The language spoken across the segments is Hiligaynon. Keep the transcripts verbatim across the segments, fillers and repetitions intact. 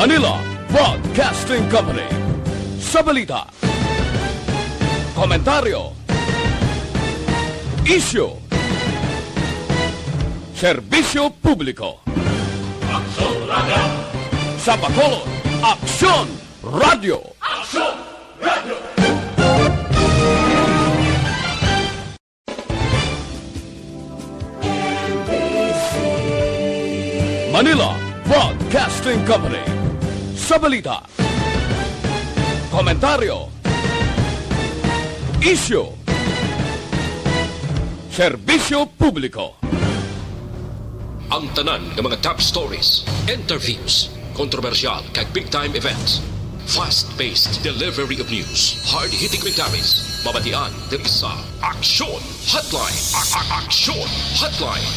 Manila Broadcasting Company. Sa balita, komentaryo, isyu, serbisyo publiko. Aksyon Radio. Sa Bacolod, Aksyon Radio. Aksyon Radio. Manila Broadcasting Company. Sa balita, komentaryo, isyu, serbisyo publiko. Ang tanan nga mga top stories, interviews, kontrobersyal kag big time events. Fast-paced delivery of news, hard-hitting commentaries, mabatian diri sa Aksyon Hotline. A- a- Aksyon Hotline.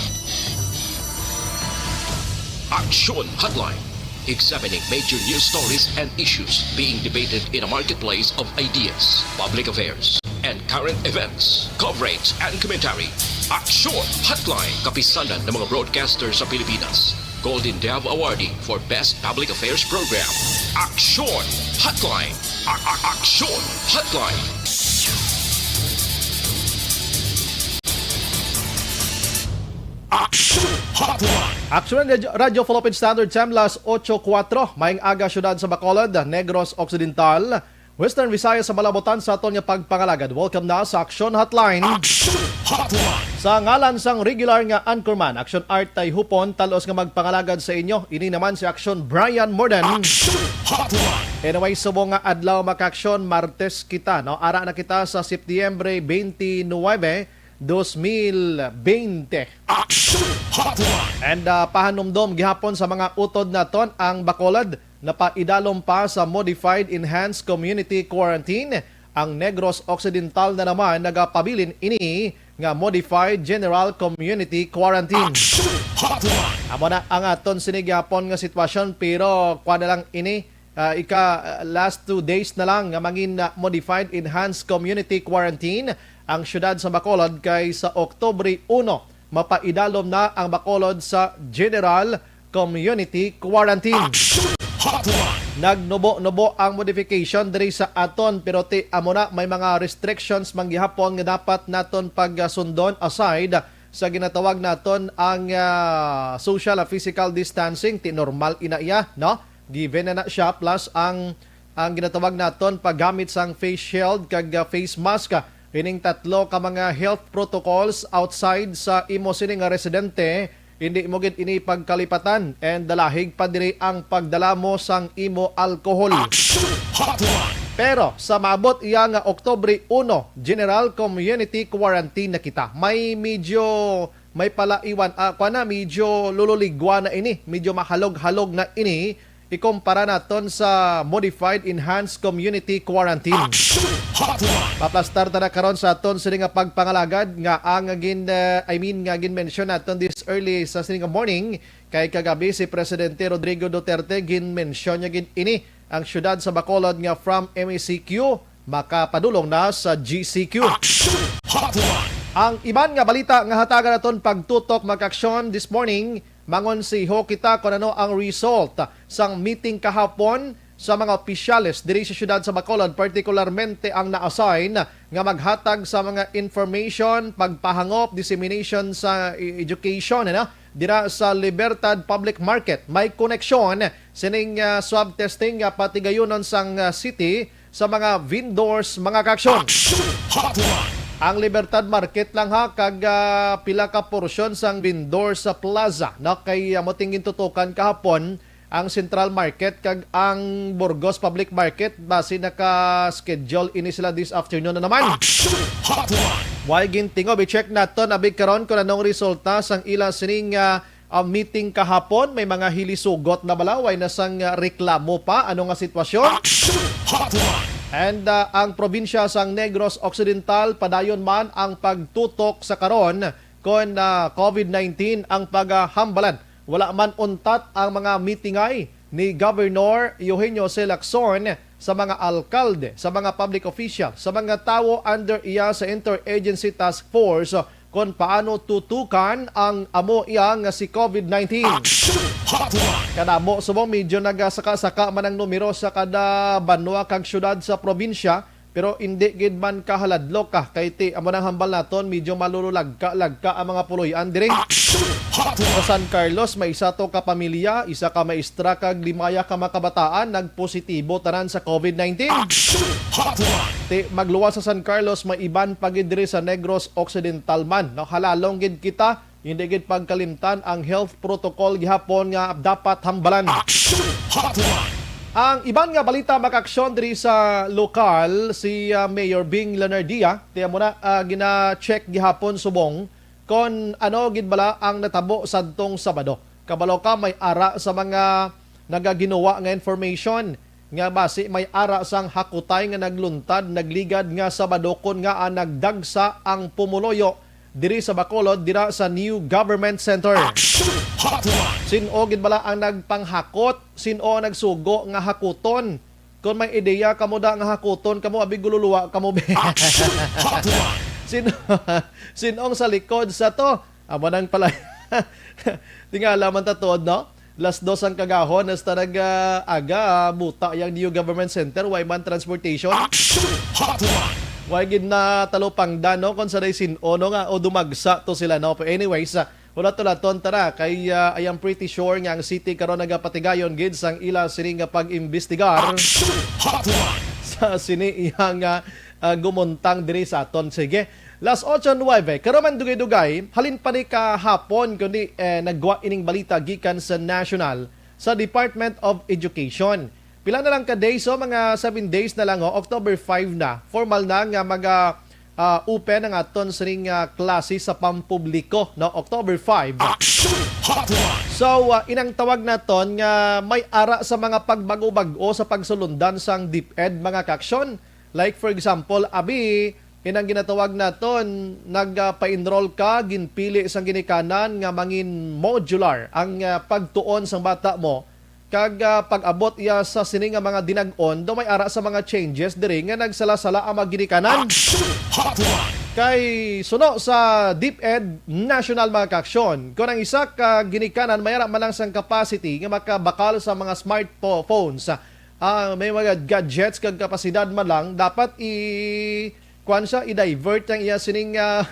Aksyon Hotline. Examining major news stories and issues being debated in a marketplace of ideas, public affairs, and current events. Coverage and commentary. Aksyon Hotline. Kapisanan ng mga broadcaster sa Pilipinas. Golden Dove Awardee for Best Public Affairs Program. Aksyon Hotline. A- a- Aksyon Hotline. Aksyon Hotline. Aksyon Radyo, Radyo Philippine Standard Time, las otso kuwatro. Maayong aga, siyudad sa Bacolod, Negros Occidental, Western Visayas, sa malabutan sa aton nga pagpangalagad. Welcome na sa Aksyon Hotline. Aksyon Hotline. Sa ngalan sang regular nga anchorman, Aksyon Art Tay Hupon, talos nga magpangalagad sa inyo. Ini naman si Aksyon Brian Morden. Aksyon Hotline. Anyway, subong nga adlaw, mga ka-aksyon, Martes kita, no? Ara na kita sa Setyembre twenty-nine, dos mil bente. Aksyon Hotline. And, ah, pahanumdom gihapon sa mga utod naton ang Bacolod, napaidalom pa sa Modified Enhanced Community Quarantine. Ang Negros Occidental na naman nagapabilin ini nga Modified General Community Quarantine. Aksyon Hotline. Amo na ang aton sini gihapon nga sitwasyon, pero kuwan na lang ini, ah, ika, ah, last two days na lang nga mangin, ah, Modified Enhanced Community Quarantine ang siyudad sa Bacolod, kay sa Oktubre uno, mapaidalom na ang Bacolod sa General Community Quarantine. Aksyon Hotline. Nagnubo-nubo ang modification diri sa aton, pero ti amo na, may mga restrictions man gihapon nga dapat naton pagsundon aside sa ginatawag naton ang, ah, social and physical distancing. Ti normal ina iya, no? Given na na siya, plus ang, ang ginatawag naton paggamit sang face shield kag, ah, face mask. Ining tatlo ka mga health protocols outside sa imo sini nga residente, hindi mo gid ini pagkalipatan, and dalahig pa diri ang pagdala mo sang imo alcohol. Action Hotline. Pero sa maabot iya nga Oktubre uno, general community quarantine na kita. May medyo, may palaiwan, ah, kwa na, medyo lululigwa na ini, medyo mahalog-halog na ini, ikumpara naton sa Modified Enhanced Community Quarantine. Action Hotline. Maplastar ta na karon sa aton sini nga pagpangalagad nga ang gin, uh, I mean, nga gin-mention naton this early sa sini nga morning, kay kagabi si Presidente Rodrigo Duterte, gin-mention niya gid ini, ang siyudad sa Bacolod nga from M E C Q makapadulong na sa G C Q. Action Hotline. Ang iban nga balita nga hatagan naton pagtutok, mga ka-aksyon, this morning, mangonseho kita kon ano ang result sang meeting kahapon sa mga opisyales diri sa siyudad sa Bacolod, partikularmente ang na-assign nga maghatag sa mga information, pagpahangop, dissemination sa e-, education, ano, dira sa Libertad Public Market. May koneksyon sining, ah, swab testing nga patigayunon sang, ah, city sa mga vendors, mga ka-aksyon. Action Hotline. Ang Libertad Market lang, ha, kag, ah, pila ka porsyon sang vendor sa plaza, no? Kay, ah, amo ting gintutukan kahapon ang Central Market kag ang Burgos Public Market, basi naka-schedule ini sila this afternoon na naman. Action Hotline. Way gintingob, i-check naton abi karon kung anong resulta sang ila sining, ah, ah, meeting kahapon. May mga hilisugot na bala, way na sang, ah, reklamo pa? Ano nga sitwasyon? Action Hotline. And, ah, ang probinsya sang Negros Occidental, padayon man ang pagtutok sa karon kon, ah, COVID nineteen ang pagahambalan. Wala man untat ang mga mitingay ni Governor Eugenio C. Lacson sa mga alkalde, sa mga public official, sa mga tawo under iya sa Interagency Task Force kon paano tutukan ang amo iya nga si COVID nineteen. Action Hotline! Kadamo subong, medyo nagasaka-saka man ang numero sa kada banwa kag syudad sa probinsya, pero indi gid man kahaladlok ka kay ti amo nang hambal naton, medyo malululagka-lagka ang mga puloy-an diri. Action Hotline! Sa San Carlos, may isa to ka pamilya, isa ka maestra kag limaya ka mga kabataan nagpositibo tanan sa COVID nineteen. Action Hotline! Ti magluwas sa San Carlos, may iban pa gid diri sa Negros Occidental man. No, halalong gid kita, hindi gid pagkalimtan ang health protocol gihapon nga dapat hambalan. Action Hotline! Ang iban nga balita, mga kaaksyon, diri sa lokal, si, ah, Mayor Bing Leonardia, ti amo na, ah, gina-check gihapon subong kon ano gid bala ang natabo sadtong Sabado. Kabalo ka, may ara sa mga nagaginawa nga information nga basi may ara sang hakutay nga nagluntad, nagligad nga Sabado, kon ngaa nagdagsa ang pumuluyo diri sa Bacolod, dira sa New Government Center. Action Hotline! Sin-o gid bala ang nagpanghakot? Sin-o ang nagsugo nga hakuton? Kon may ideya kamo da nga hakuton kamo, abi, gululuwa kamo, be. Action Hotline! Sin-, sin-ong sa likod sa to? Amo nang pala. Tingala man ta tuod, no? Las dos ang kagahon, hasta nag, ah, aga, buta yang New Government Center, way man transportation. Action Hotline! Way gid na talupangdan, no? Kung sa day sin-o, no, nga, o dumagsa to sila, no? But anyways, ah, hulat-hulaton ta na kay, ah, I am pretty sure nga ang city karon nagapatigayon gid sang ila sini nga pag-imbestigar Action Hotline! Sa sini iyang, ah, ah, gumuntang diri sa aton. Sige, las ocho nuebe. Karon man dugay-dugay, halin pa ni kahapon, kundi, eh, nagwa ining balita gikan sa National, sa Department of Education. Pila na lang ka days, so mga seven days na lang, oh, October five na. Formal na nga maga, ah, open ang aton sining, ah, klase sa pampubliko, no? October five. Action Hotline! So, ah, inang tawag naton nga may ara sa mga pagbago-bago sa pagsulundan sang DepEd, mga kaaksyon. Like, for example, abi, inang ginatawag naton, nagpa-enroll ka, ginpili sang ginikanan nga mangin modular ang, ah, pagtuon sang bata mo, kag, ah, pag-abot iya sa sini nga mga dinag-on, daw may ara sa mga changes diri nga nagsala-sala ang mga ginikanan. Action Hotline! Kay suno sa DepEd National, mga kaaksyon, kung ang isa ka ginikanan may ara man lang sang capacity nga makabakal sa mga smartphones, ah, may mga gadgets kag kapasidad man lang, dapat i-, kuwan siya, i-divert ang iya sining, ah,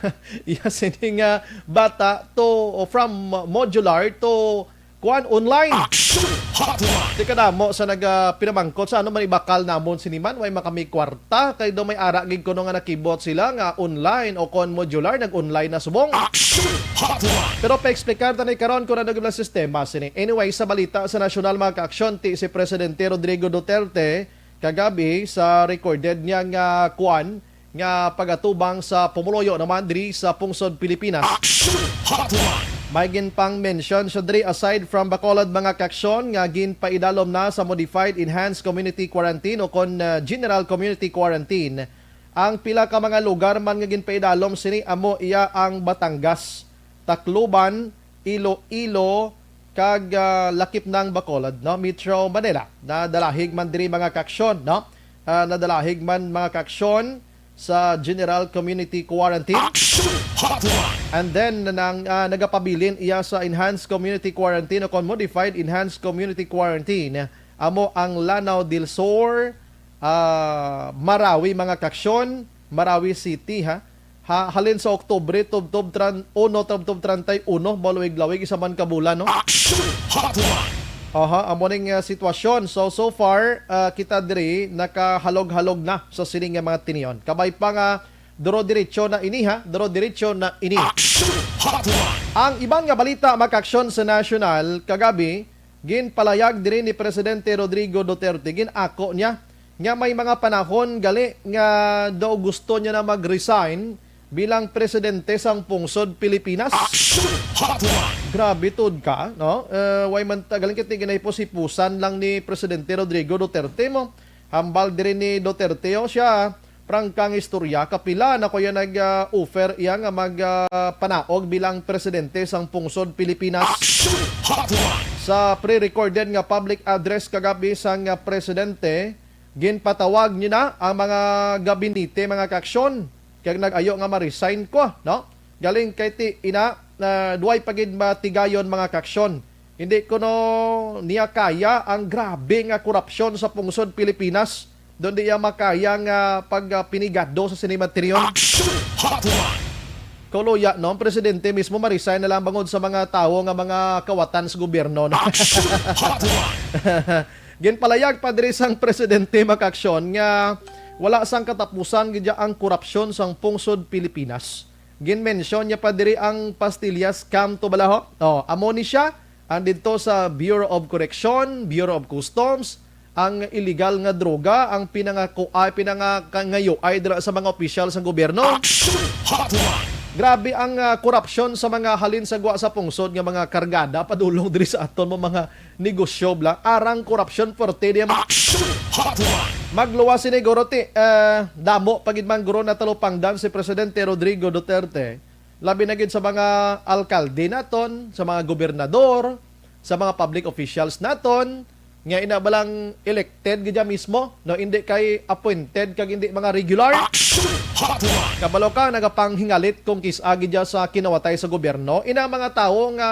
iya sining, ah, bata to, from modular to, kuwan, online. Action Hotline! Di kadamo sa nag, ah, pinamangkot sa ano man ibakal namon sini man, way man kami kwarta, kay daw may ara gid kuno nga nakibot sila nga online o kon modular, nag-online na subong. Action Hotline! Pero pa-explicar ta ni karon kung ano gid ang sistema sini. Anyway, sa balita sa nasyonal, mga kaaksyon, ti si Presidente Rodrigo Duterte kagabi sa recorded niya nga kuwan, nga pagatubang sa pumuluyo naman diri sa pungsod Pilipinas. Action Hotline! May ginpang-mention siya diri, aside from Bacolod, mga kaaksyon, nga ginpaidalom na sa Modified Enhanced Community Quarantine o kon, ah, General Community Quarantine. Ang pila ka mga lugar man nga ginpaidalom sini amo iya ang Batangas, Tacloban, Iloilo, kag, ah, lakip na ang Bacolod, no? Metro Manila. Nadalahig man diri, mga kaaksyon, no? Ah, nadalahig man, mga kaaksyon, sa General Community Quarantine. Action Hotline! And then, nang, ah, nagapabilin iya sa Enhanced Community Quarantine o kon Modified Enhanced Community Quarantine, amo ang Lanao del Sur, ah, Marawi, mga kaaksyon, Marawi City, ha? Ha, halin sa Oktubre, tubtob tran-, uno, tubtob treinta y uno, maluwig-lawig, isa man ka bulan, no? Action Hotline! Aha, amo ning, ah, sitwasyon. So, so far, ah, kita diri nakahalog-halog na sa sini nga mga tinion. Kabay pa nga, duro-diretso na ini, ha? Duro-diretso na ini. Action Hotline! Ang iban nga balita, mga kaaksyon, sa nasyonal, kagabi, ginpalayag diri ni Presidente Rodrigo Duterte, gin-ako niya nga may mga panahon gali nga daw gusto niya na mag-resign bilang presidente sang pungsod Pilipinas. Action Hotline! Grabe tuod ka, no? Eh, way man ta-, galing kiti ginay pusipusan lang ni Presidente Rodrigo Duterte mo. Hambal diri ni Duterte, oh, siya, prangkang istorya, kapila na ko yan nag, ah, offer iya nga mag, ah, panaog bilang presidente sang pungsod Pilipinas. Action Hotline! Sa pre-recorded nga public address kagabi sang, ah, presidente, ginpatawag niya na ang mga gabinete, mga kaaksyon, kag nag-ayo nga ma-resign ko, no? Galing kay ti ina, na duway pa gid matigayon, mga kaaksyon. Hindi kuno niya kaya ang grabe nga korupsyon sa pungsod Pilipinas. Doon di iya makaya nga pag, ah, pinigado sa sinimateryo. Action Hotline! Kaluya, no? Ang presidente mismo ma-resign na lang bangod sa mga tawo nga mga kawatan sa gobyerno, no? Action Hotline! Ginpalayag pa diri sang presidente, mga kaaksyon, nga wala sang katapusan gid ang korupsyon sang pungsod Pilipinas. Ginmensyon niya pa diri ang pastilya scam to bala, ho? Oh, amo ni siya ang didto sa Bureau of Correction, Bureau of Customs, ang illegal nga droga, ang pinangakuay, pinangakangayoay dira sa mga opisyal sa gobyerno. Action Hotline! Grabe ang, ah, korupsyon sa mga halin sa gwa sa pungsod nga mga kargada padulong diri sa aton mo mga negosyo bla. Arang korupsyon, forte diya mo. Action Hotline! Magluwas sini guro ti, eh, damo pa gid man guro natalupangdan si Presidente Rodrigo Duterte, labi na gid sa mga alkalde naton, sa mga gobernador, sa mga public officials naton, nga ina balang elected gid dya mismo, no, hindi kay appointed kag hindi mga regular. Action Hotline! Kabalo ka, nagapanghingalit kung kis-a gid dya sa kinawatay sa gobyerno. Ina mga tawo nga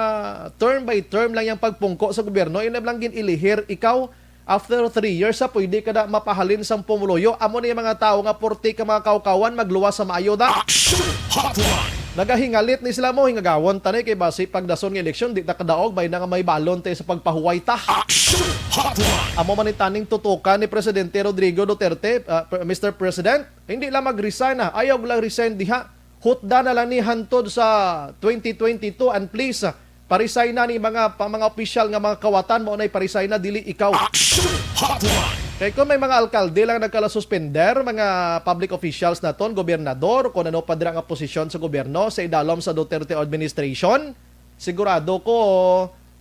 term by term lang yang pagpungko sa gobyerno, ina lang gin-ilihir ikaw. After three years, sa pwede ka na mapahalin sang pumuluyo. Amo ni mga tawo nga purti ka mga kawkawan, magluwas sa maayo da. Action Hotline! Nagahingalit ni sila mo, hingagawon ta ni kay basi pagdason nga eleksyon, di ta kadaog, may na nga may balon tayo sa pagpahuway ta. Action Hotline! Amo man ni taning tutukan ni Presidente Rodrigo Duterte, ah, Pre-, Mister President, hindi lang mag-resign na, ayaw lang resign diha. Hutda na lang ni hantod sa twenty twenty-two, and please, ah, pa-resign na ni mga, pa, mga opisyal nga mga kawatan mo na pa-resign na, dili ikaw. Action Hotline! Kay kung may mga alkalde lang nagkala-suspender, mga public officials naton, gobernador, kung ano pa dira nga posisyon sa gobyerno sa idalom sa Duterte administration, sigurado ko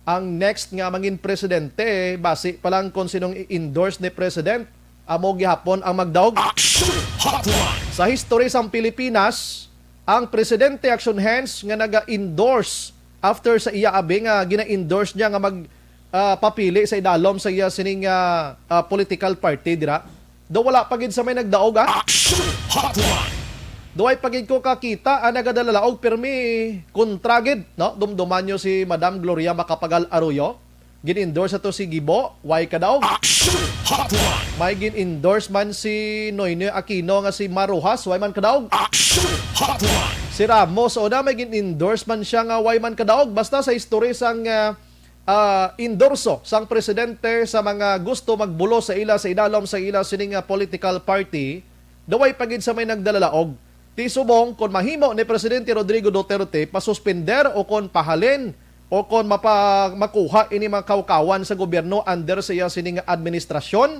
ang next nga mangin presidente, basi pa lang kung sinong i-endorse ni President, amo gihapon ang magdaog. Action Hotline! Sa history sang Pilipinas, ang Presidente Action Hands nga naga-endorse after sa iya abi nga gina-endorse niya nga mag, ah, papili sa idalom sa iya sining, ah, ah, political party dira. Do wala pa gid sa may nagdaog, ah. Action Hotline! Duway pa gid ko kakita ang nagadalalaog, pirmi kontra gid, no? Dumduman nyo si Madam Gloria Macapagal Arroyo. Gin-endorse ato si Gibo, way kadaog. Action Hotline! May gin-endorse man si Noynoy Aquino nga si Mar Roxas, way man kadaog. Action Hotline! Si Ramos, o na, may gin-endorse man siya nga way man kadaog. Basta sa history sang, ah, ah, endorso sang presidente sa mga gusto magbulo sa ila sa idalom sa ila sining, ah, political party, daway pa gid sa may nagdalalaog. Ti subong, kon mahimo ni Presidente Rodrigo Duterte pasuspender o kon pahalin o kon mapa-, makuha ini mga kawkawan sa gobyerno under sa iya sini nga administrasyon,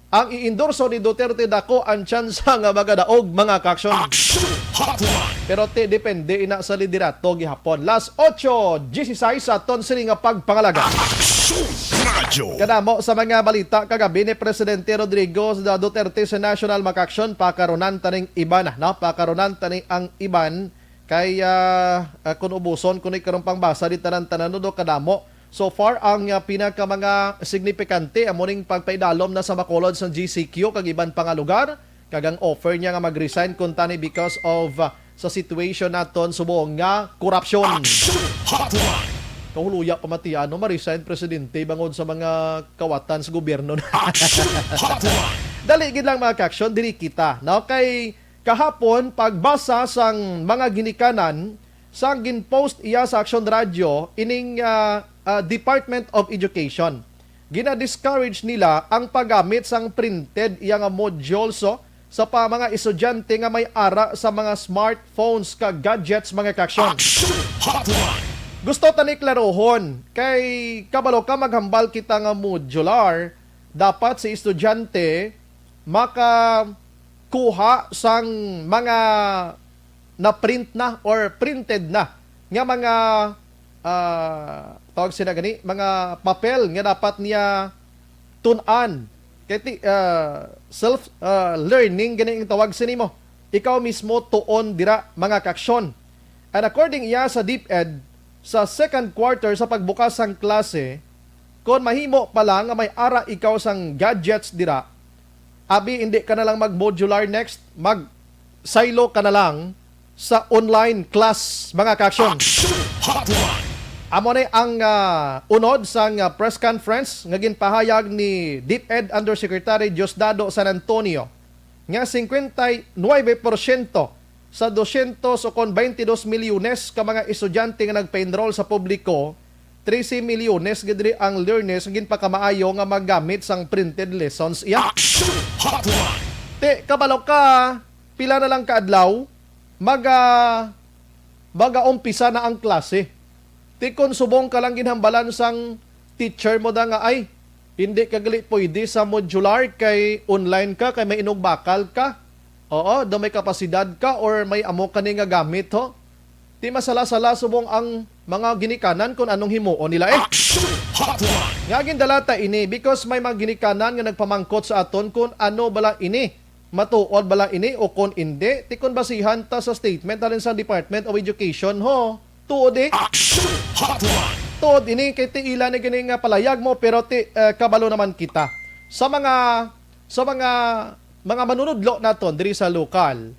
ang iendorso ni Duterte dako ang tsansa nga magadaog, mga kaaksyon. Action Hotline! Pero ti depende ina sa liderato gihapon. Las ocho dieciséis sa aton sini nga pagpangalaga. Action Radyo! Kadamo sa mga balita kagabi ni Presidente Rodrigo Duterte sa National, mga kaaksyon, pakarunan taning iban, no? Pakarunan tani ang iban kay, ah, ah, kun ubuson kuno karong pangbasa di tanan-tanan, no, kadamo. So far, ang, ah, pinaka mga signifikante amo ning pagpaidalom na sa Bacolod sa G C Q kag iban pa nga lugar, kag ang offer niya nga mag-resign kuntani because of, ah, sa situation naton subong nga korupsyon. Action Hotline! Kahuluya pa matian, no, ma-resign presidente bangod sa mga kawatan sa gobyerno. Action Hotline! Dali gid lang, mga kaaksyon, diri kita, no? Kay kahapon, pagbasa sang mga ginikanan, sang gin-post iya sa Action Radio, ining, ah, ah, Department of Education. Gina-discourage nila ang paggamit sang printed iya nga modules, oh, sa pa mga estudyante nga may ara sa mga smartphones kag gadgets, mga kaaksyon. Action Hotline! Gusto tani klarohon, kay kabalo ka maghambal kita nga modular, dapat si estudyante makakuha sang mga na-print na or printed na nga mga, ah, tawag sila gani, mga papel nga dapat niya tun-an. Kay ti-, ah, self, ah, learning gani ang tawag sini mo. Ikaw mismo tuon dira, mga kaaksyon. And according iya sa DepEd, sa second quarter sa pagbukas sang klase, kon mahimo pa lang nga may ara ikaw sang gadgets dira, abi, hindi ka na lang mag-modular next, mag-silo ka na lang, sa online class, mga ka-aksyon. Action Hotline! Amo ni ang, ah, unod sang, ah, press conference nga ginpahayag ni DepEd Undersecretary Diosdado San Antonio nga cincuenta y nueve por ciento sa doscientos o kon twenty-dos milyones ka mga estudyante nga nagpa-enroll sa publiko, trese milyones gid diri ang learners nga ginpakamaayo nga magamit sang printed lessons iya. Action Hotline! Ti, kabalo ka, pila na lang ka adlaw, maga, maga-umpisa na ang klase. Ti kon subong ka lang ginhambalan sang teacher mo da nga, "Ay, hindi ka gali pwede sa modular kay online ka, kay may inugbakal ka. Oo, daw may kapasidad ka or may amo ka ni nga gamit, ho." Ti masala-sala subong ang mga ginikanan kung anong himuon nila, eh. Action Hotline! Nga gindala ta ini because may mga ginikanan nga nagpamangkot sa aton kung ano bala ini, matuod bala ini o kon indi. Ti kon basihan ta sa statement halin sa Department of Education, ho, tuod, eh. Action Hotline! Tuod ini kay ti ila ni gani nga palayag mo, pero ti, eh, kabalo naman kita sa mga, sa mga, mga manunudlo naton diri sa lokal.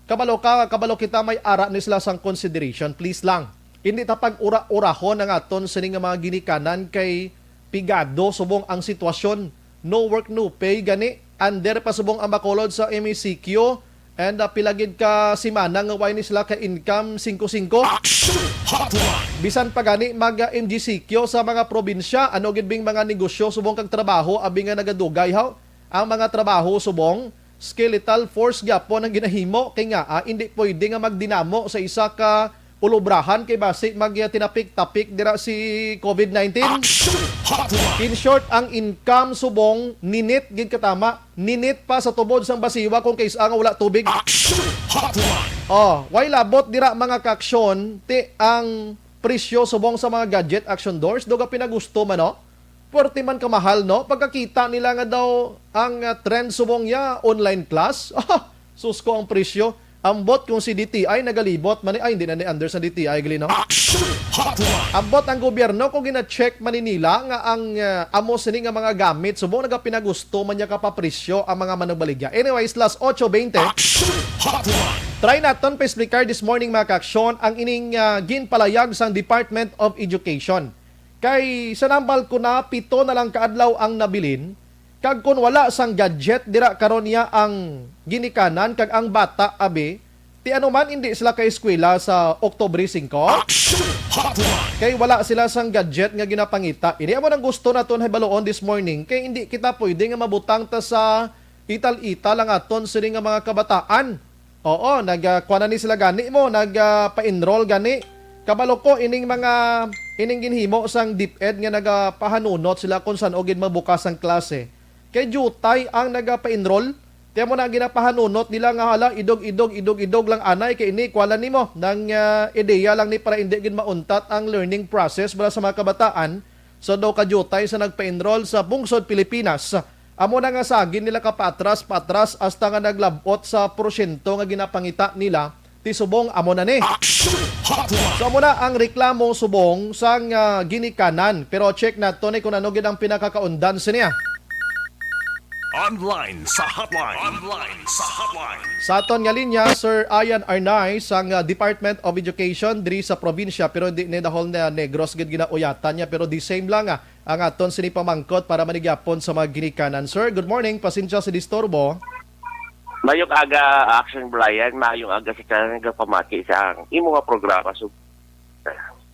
Kabalo ka, kabalo kita, may ara ni sila sang consideration. Please lang, hindi ta pag-ura-urahon ang aton sini nga mga ginikanan kay pigado subong ang sitwasyon. No work, no pay gani. Under pa subong ang Bacolod sa M E C Q. And, ah, pila gid ka simana nga way ni sila ka income singko-singko? Action Hotline! Bisan pa gani mag, ah, M G C Q sa mga probinsya, ano gid bing mga negosyo subong kag trabaho abi nga nagadugay, haw? Ang mga trabaho subong skeletal force gyapon ang ginahimo kay nga, ah, hindi pwede nga magdinamo sa isa ka ulubrahan kay basi magtinapik-tapik dira si covid nineteen. Action Hotline! In short, ang income subong ninit gid katama, ninit pa sa tubod sang basiwa kung kay-sa nga wala tubig. Action Hotline! Oh, way labot dira, mga kaaksyon, ti ang presyo subong sa mga gadget, action doors, duga pinagusto man, no? Puwerte man kamahal, no? Pagkakita nila nga daw ang, ah, trend subong niya, online class. Ah, sus ko ang presyo. Ambot kung si D T I nagalibot man ni, ay, hindi na ni under sa D T I gali, no? Action Hotline! Ambot ang gobyerno kung gina-check man ni nila nga ang, ah, amo sini nga mga gamit subong nagapinagusto man niya kapapresyo ang mga manugbaligya. Anyways, last otso bente. Action Hotline! Try naton pa-explicar this morning, mga kaaksyon, ang ining, ah, ginpalayag sang Department of Education. Kay sa nambal ko na, pito na lang ka adlaw ang nabilin, kag kon wala sang gadget dira karon niya ang ginikanan kag ang bata, abi, ti ano man, indi sila ka eskwela sa Oktubre singko? Action Hotline! Kay wala sila sang gadget nga ginapangita. Ini amo nang gusto naton hibaluon this morning, kay indi kita pwede nga mabutang ta sa ital-ital ang aton sini nga mga kabataan. Oo, nag, ah, kuha na ni sila gani mo, nag, ah, pa-enroll gani. Kabalo ko ining mga, ining ginhimo sang DepEd nga nagapahanunot sila kung san-o gid magbukas ang klase. Kay diutay ang nagapa-enroll. Ti amo na ang ginapahanunot nila nga, "Hala, idog-idog, idog-idog lang anay kay ini, kuha lang nimo, nang, ah, ideya lang ni para indi gid mauntat ang learning process para sa mga kabataan." So, daw kadiutay sa nagpa-enroll sa bungsod Pilipinas. Amo na nga sagin nila ka paatras, paatras, hasta nga naglab-ot sa porsyento nga ginapangita nila ti subong amo na ni. Action Hotline! So, amo na ang reklamo subong sang, ah, ginikanan. Pero check nato ni kung ano gid ang pinakakaundan siniya. Online sa hotline. Online sa hotline. Sa aton nga linya, Sir Ian Arnay sang, ah, Department of Education diri sa probinsya, pero hindi ni dahol na Negros gid ginauyatan niya, pero the same lang, ah, ang aton sini pamangkot para man ni gihapon sa mga ginikanan. Sir, good morning. Pasensya sa disturbo. Mayong aga, Action Brian. Mayong aga sa tanan nga pamati sa ang imo nga programa. So,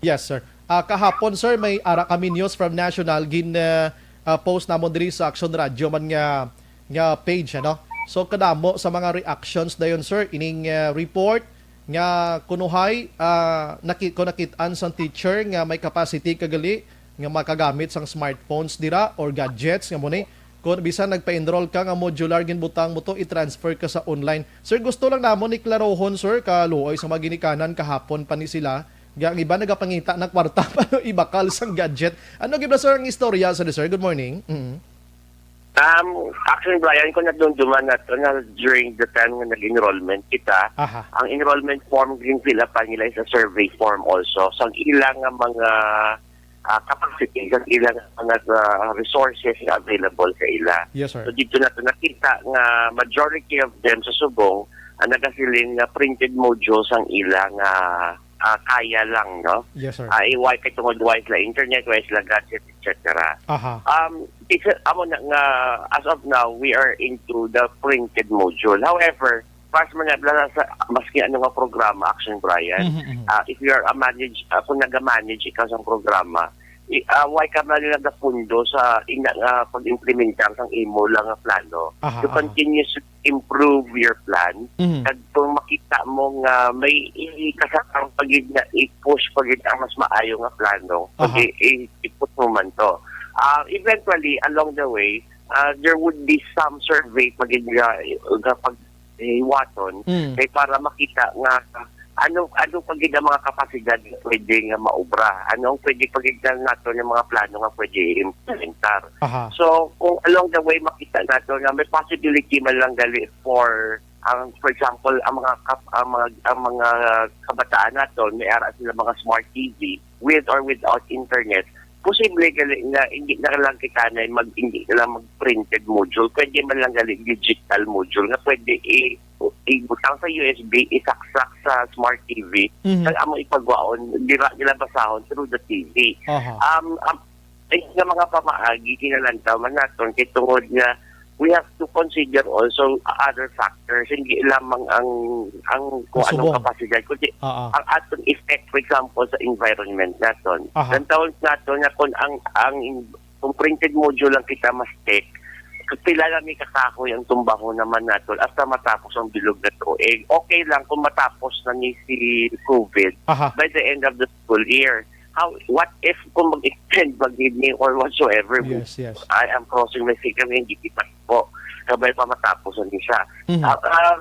Yes, sir. Ah, kahapon, sir, may ara kami news from national gin, ah, ah, post namon diri sa Action Radio man nga, nga page, ano. So, kadamo sa mga reactions dayon, sir, ining, ah, report nga kunuhay, ah, naki-, ko nakit-an sang teacher nga may capacity kagali nga makagamit sang smartphones dira or gadgets nga mo ni. Kung bisan nagpa-enroll ka nga modular, ginbutang mo to, i-transfer ka sa online. Sir, gusto lang namon ni klarohon, sir, kaluoy sa mga ginikanan, kahapon pa ni sila. Nga ang iba nagapangita na kwarta pa no ibakal sang gadget. Ano gid ba, sir, ang istorya sa, sir? Good morning. Mm. Um, actually, Brian, kung nadumduman nato na during the time nga nag-enrollment kita, Aha. ang enrollment form din sila pa nila is a survey form also. So, ang ilang nga mga ah, capacity, sa ilang mga, ah, resources nga available sa ila. Yes, sir. So, dito nato nakita nga majority of them sa subong ah, nagasiling nga printed modules ang ila nga, ah, kaya lang, no? Yes, sir. Ah, eh, why kay tungod why sila internet, why sila gadget, et cetera. Aha. Um, it's, amo na nga, as of now, we are into the printed module. However, pas man na sa, maski ano nga programa, Action Brian, Mhm, mhm. ah, if you are a manage, ah, kung naga-manage ikaw sa programa, i-, ah, why ka man nila napundo sa ina nga pag-implementar sang imo lang nga plano? Aha, To aha. continuously improve your plan. Mhm. Kag kung makita mo nga may i-, kasakang pa gid nga i-push pa gid ang mas maayo nga plano, Aha. kundi i-, i-push mo man to. Ah, eventually, along the way, ah, there would be some survey pa gid nga, nga pag hiwaton Mm. kay para makita nga ano, ano pa gid ang mga kapasidad nga pwede nga maobra. Ano ang pwede pa gid nga nato nga mga plano nga pwede i-implementar. Aha. So, kung along the way makita nato nga may possibility man lang gali for ang, for example, ang mga kap-, ang mga, ang mga kabataan nato, may ara sila mga smart T V, with or without internet, posible gali nga hindi na lang kita na mag, hindi na lang mag printed module, pwede man lang gali digital module nga pwede i-, ibutang sa U S B, isaksak sa smart T V, Mhm. kag amo ipagwaon, dira nila basahon through the T V. Aha. Um, ang, ang nga mga pamaagi, kinalantaw man naton kay tungod nga we have to consider also other factors, hindi lamang ang, ang kung Ang anong subong. kapasidad, kundi Ah, ah. ang aton effect, for example, sa environment naton. Aha. Lantawon naton nga kung ang, ang in-, kung printed module lang kita mas tech, pila na may kakahoy ang tumbahon naman naton hasta matapos ang bilog na tuig. Okay lang kung matapos na ni si COVID Aha. by the end of the school year. How, what if kung mag-extend, mag-, or whatsoever? Yes, yes. I am crossing my finger, hindi kita po. Kabay pa matapos ang isa. Mhm. Ah, ah,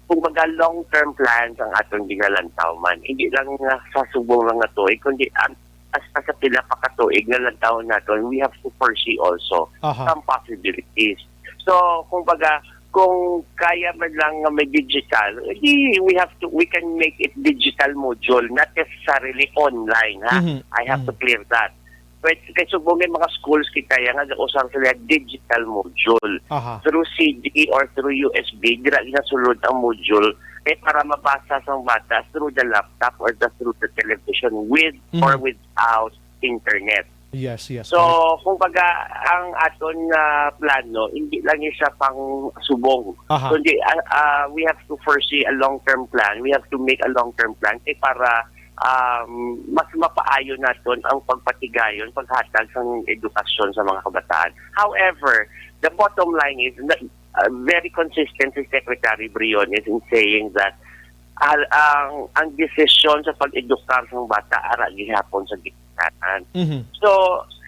kumbaga, long-term plans ang atong ginalantaw man. Hindi lang nga sa subong lang nga tuig, kundi ang, hasta sa pila pa ka tuig nga lantaw naton, we have to foresee also Aha. some possibilities. So, kumbaga, kung kaya man lang nga may digital, di, we have to, we can make it digital module, not necessarily online, ha? Mhm. I have to Mhm. clear that. Pwede, kay subong may mga schools kita yan nga usar sila digital module. Aha. Through C D or through U S B, dira ginasulod ang module kay para mabasa sang bata through the laptop or the, through the television, with Mhm. or without internet. Yes, yes, So, correct. kumbaga, ang aton nga plano, hindi lang siya pang subong. Aha. Kundi, ah, ah, we have to foresee a long-term plan. We have to make a long-term plan kay para, um, mas mapaayo naton ang pagpatigayon, paghatag sang edukasyon sa mga kabataan. However, the bottom line is, na, ah, very consistent si Secretary Briones in saying that al-, ang, ang desisyon sa pag-edukar sang bata ara gihapon sa ginikanan. Mhm. So,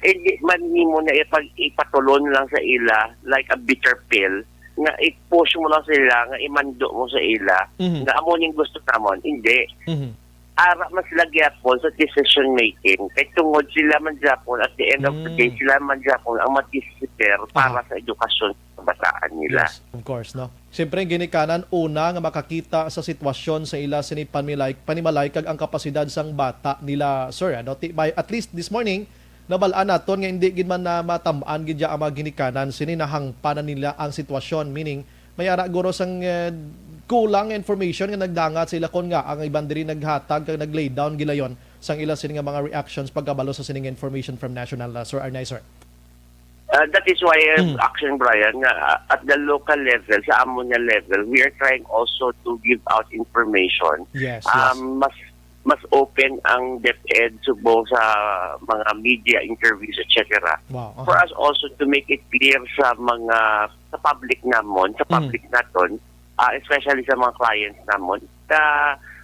hindi man nimo na ipag-, ipatulon lang sa ila like a bitter pill nga i-push mo lang sila, nga imando mo sa ila, Mhm. nga amo ning gusto namon. Hindi. Mhm. Ara man sila gyapon sa decision making. Kay tungod sila man gyapon, at the end of the day, Mm. sila man gyapon ang mag-decider para Aha. sa edukasyon sa kabataan nila. Yes, of course, no? Siyempre, ang ginikanan, una nga makakita sa sitwasyon sa ila sini panimilay-, panimalay kag ang kapasidad sang bata nila, sir, ano? Ti-, by, at least this morning, nabal-an naton nga hindi gid man na matam-an gid ya ang mga ginikanan sini, nahangpanan nila ang sitwasyon, meaning may ara guro sang, eh, kulang nga information nga nagdangat sa ila, kon nga ang iban diri naghatag kag nag-lay down gilayon sang ila sini nga mga reactions pagkabalo sa sining information from national, uh, Sir Arnay, sir. Uh, that is why, uh, Mm. Action Brian, nga, uh, at the local level, sa amo nga level, we are trying also to give out information. Yes, yes. Um, mas, mas open ang DepEd subong sa mga media interviews, et cetera. Wow, For aha. us also to make it clear sa mga, sa public namon, sa Mm. public naton, ah, especially sa mga clients namon, na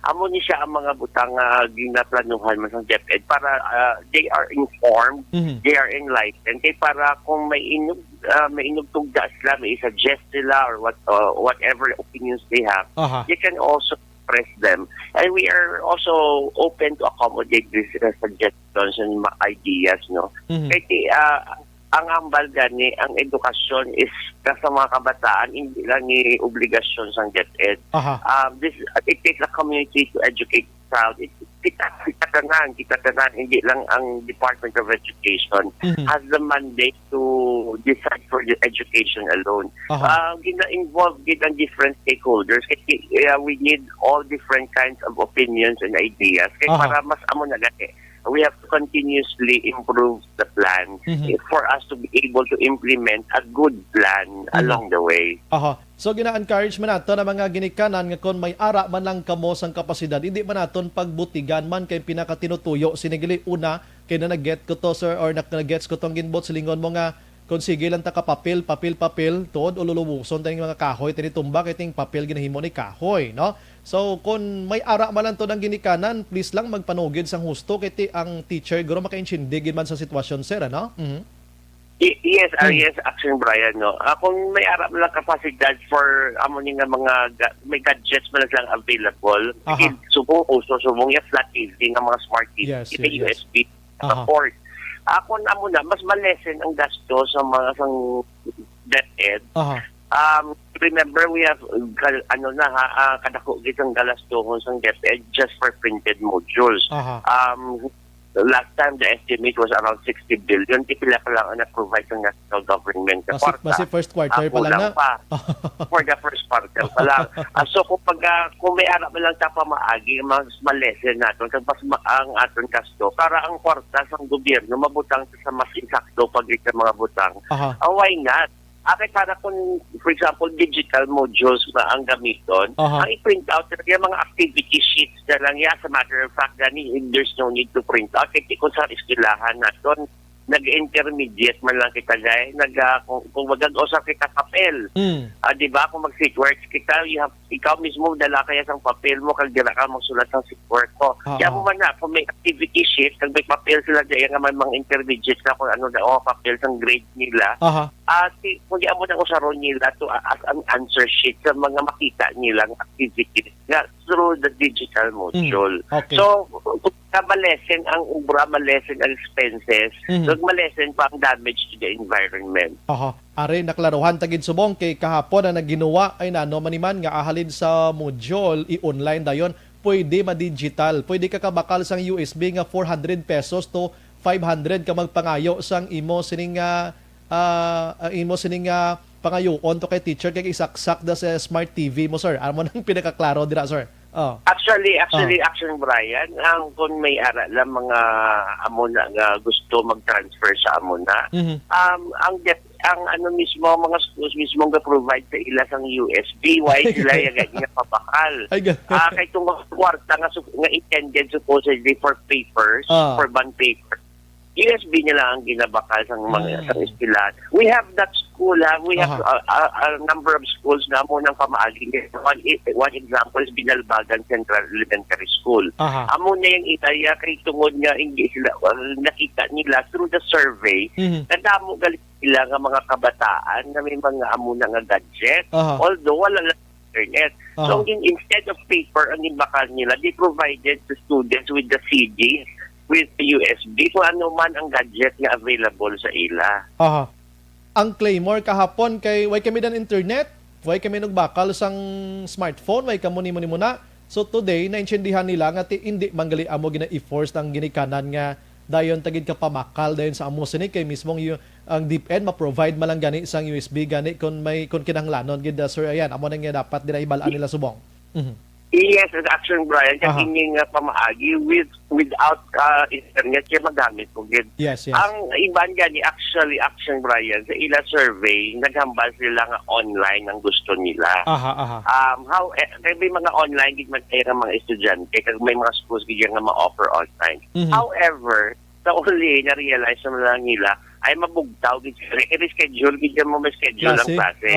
amo ni siya ang mga butang nga ginaplanuhan man sa DepEd para, ah, they are informed, Mhm. they are enlightened. Kay para kung may inug-, ah, may inugtugda sila, may i-suggest sila or what, uh, whatever opinions they have, Aha. they can also express them. And we are also open to accommodate these, uh, suggestions and ma-, ideas, no? Mhm. Kay, ah, ang hambal gani, ang edukasyon is sa mga kabataan, hindi lang ni obligasyon sang DepEd. Aha. Um, this, it takes a community to educate child. It, kita, kita tanan, kita tanan, hindi lang ang Department of Education Mhm. has the mandate to decide for the education alone. Aha. Ah, gina-involve gid ang different stakeholders. Kasi, uh, we need all different kinds of opinions and ideas. Kaya Aha. para mas amo na gani, we have to continuously improve the plan Mhm. eh, for us to be able to implement a good plan Mhm. along the way. Aha. So, gina-encourage man nato ang mga ginikanan nga kon may ara man lang kamo sang kapasidad, hindi man naton pagbutigan man kay pinakatinutuyo sini gali. Una, kay na nag-get ko to, sir, or nag-, nag-gets ko tong ginbot silingon mo nga kung sige lang ta ka papel, papel, papel, tuod o lulubuson tani mga kahoy, tani tumba, kay ting papel ginahimo ni kahoy, no? So, kung may ara man lang to ng ginikanan, please lang magpanugid sang husto, kay ti-, ang teacher guro makaintindi gid man sa sitwasyon, sir, ano? Mhm. Y-, yes, ah, Mm. yes, Action Brian, no. Ah, kung may ara man lang kapasidad for amo ni nga mga ga-, may gadgets man lang available, Aha. sige, subong uso, subong yung flat T V nga mga smart T V, Yes, kita yes, yes. U S B Aha. support. Ah, kung amo na, mas malesen ang gasto sa mga sang DepEd. Aha. Um, remember, we have, uh, kal-, ano na ha, ah, kadako gid ang galastuhon sang DepEd just for printed modules. Aha. Um, last time, the estimate was around sixty billion. Di pila pa lang ang na-provide sa national government sa Basi, kwarta. basi first quarter Ah, pa lang kulang na. pa. For the first quarter pa lang. Ah, so, kung pag, ah, kung may ara man lang ta pamaagi, mas malesen naton, kag mas ma-, ang aton gasto. Para ang kwarta sa gobyerno, mabutang sa mas insakto pag sa mga butang. Aha. Ah, why not? Ah, kay para kung, for example, digital modules na ang gamiton, Aha. ang i-print out talaga yung mga activity sheets na lang. Yeah, as a matter of fact, gani, there's no need to print out. Kaya kung sa eskwelahan naton, nag-intermediate man lang kita, guy. Nag, ah, kung, kung magag-usap kita papel. Mm. Ah, di ba? Kung mag-sit works kita, you have, ikaw mismo, dala kaya sang papel mo, kag dira ka magsulat sang sit work mo. Aha. Kaya mo man na, kung may activity sheet, kag may papel sila dyan, nga may mga intermediate na kung ano na, oh, papel sang grade nila. Aha. Ah, si, kung di amo na usaron nila to, ah, as an answer sheet sa mga makita nilang activities nga through the digital module. Mm, okay. So, kung malesen ang obra, malesen ang expenses, Mhm. so malesen pa ang damage to the environment. Aha. Are, naklaruhan ta gid subong kay kahapon ang nagginuwa ay nano man ni man nga ahalin sa module, i-online dayon, pwede ma-digital. Pwede ka kabakal sang U S B nga four hundred pesos to five hundred ka magpangayo sang imo sining, ah, ah, ang imo sining, ah, pangayoon to kay teacher kay isaksak da sa smart T V mo, sir. Amo nang pinakaklaro dira, sir. Oh. Actually, actually, Oh. Action Brian, ang kung may ara lang mga amo na nga gusto mag-transfer sa amo na, Mhm. um, ang dep-, ang ano mismo, mga schools mismo nga provide sa ila sang U S B, why Ay, sila ganun. yaga nga pabakal? Ay, ganun. Ah, kay tungod kwarta nga sup-, nga intended supposedly for papers, Ah. for bond papers, U S B nila ang ginabakal sang mga, Mm. sang eskwelahan. We have that school, ha? We have Aha. a, a, a number of schools na mo nang pamaagi. One, i-, one example is Binalbagan Central Elementary School. Aha. Amo na yung area kay tungod nga hindi sila, uh, nakita nila through the survey, Mhm. na damo gali sila nga mga kabataan na may mga amo na nga gadget. Aha. Although wala lang internet. So, Aha. in-, instead of paper ang ginbakal nila, they provided the students with the C D, with the U S B, kung ano man ang gadget nga available sa ila. Aha. Ang Claymore kahapon kay way kami dan internet, way kami nagbakal sang smartphone, way kamo nimo nimo na. So today, naintindihan nila nga ti-, hindi man gali amo gina-enforce ang ginikanan nga dayon ta gid ka pamakal dayon sa amo sini kay mismong yu-, ang DepEd ma-provide man lang gani sang U S B gani kung may, kung kinahanglanon gid, ah, sir, ayan, amo na nga dapat dira hibalaan nila subong. Mhm. Yes, ang Action Brian, Aha. kag ini nga pamaagi with, without, ah, internet, kaya magamit mo gid. Yes, yes. Ang iban gani, actually, Action Brian, sa ila survey, naghambal sila nga online ang gusto nila. Aha, aha. Um, how, eh, kay may mga online gid man kaya nga mga estudyante, kag may mga schools gid nga ma-offer online. Mhm. However, sa uli, na-realize naman lang nila, ay mabugtaw gid sila. I-reschedule gid mo may schedule ang Klase? klase.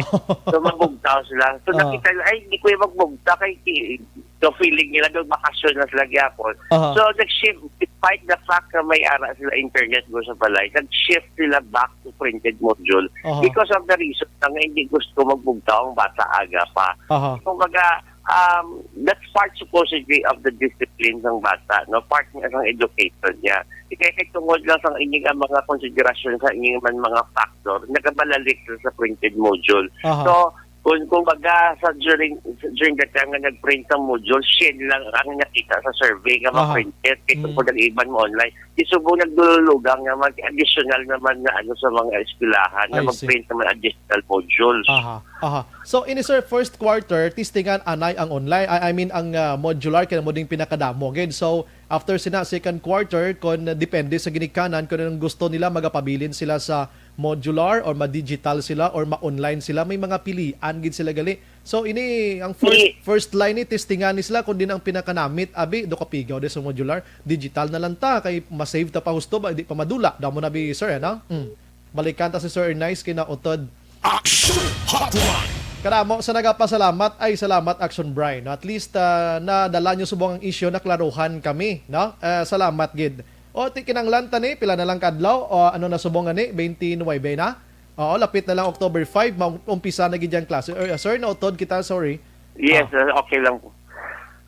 So, mabugtaw sila. So, Ah. nakita nila, "Ay, hindi ko yung magbugtaw." Kay, ki-, so, feeling nila, daw bakasyon na sila gyapon. Aha. So, nag-shift, despite the fact na may ara sila internet mo sa balay, nag-shift sila back to printed module Aha. because of the reason na nga hindi gusto magbugtaw ang bata aga pa. Aha. Kumbaga, um, that's part supposedly of the discipline ng bata, no? Part niya sang education niya. Kaya kay tungod lang sa ining ang mga konsiderasyon sa ining man mga factor, nagabalalik sa, sa printed module. Aha. So, Kung, kung baga sa during, during that time nga nag-print ang module, siya lang ang nakita sa survey nga Aha. ma-printed. Kaya Mm. kung nag-iban mo online, di subong nagdululugang nga mag-additional naman nga ano sa mga eskwelahan na I see. mag-print naman additional modules. Aha, aha. So, ini, sir, first quarter, testingan anay ang online, I, I mean, ang, ah, modular, kaya mo ding pinakadamo gid. So, after sina second quarter, kung depende sa ginikanan, kung anong gusto nila, magapabilin sila sa modular or ma-digital sila or ma-online sila, may mga pilian gid sila gali. So, ini ang first, Ni- first line ni testingan ni sila, kung din ang pinakanamit, abi, do kapigaw di sa modular, digital na lang ta, kay ma-save ta pa husto ba, di pa madula. Damo na bi, sir, ano? Mm. Balikan ta si Sir Nice, kinautod. Action Hotline! Karamo sa nagapasalamat ay salamat, Action Brian. At least, ah, nadala nyo subong ang isyu, naklaruhan kami, no? Ah, salamat gid. O, ti kinanglan ta ni, pila na lang kadlaw? O, ano na subong ani? Twenty-nine na? Oo, lapit na lang October five, maumpisa na gid ang klase. Er, sir, nautod kita, sorry. Yes, Ah. uh, okay lang po.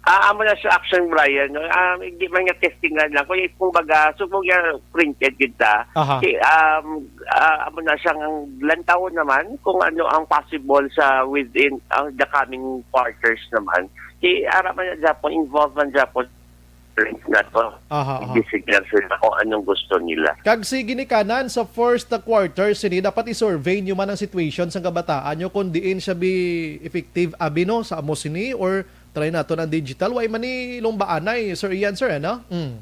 Ah, amo na sa Action Brian, no? Ah, hindi man nga testingan lang. Kung, kung baga, subong nga printed gid ta. Aha. Si, um, ah, amo na siyang lantawon naman kung ano ang possible sa within, ah, the coming quarters naman. Si, ara man na Japon, involved man Japon, na to. Aha, aha. Design sila kung anong gusto nila. Kag si ginikanan sa first quarter sini, dapat i-survey nyo man ang situation sa kabataan nyo kung diin siya bi effective abi, no, sa amo sini or try nato ng digital. Way man ni lumbaanay, Sir Ian, sir, ano? Mm.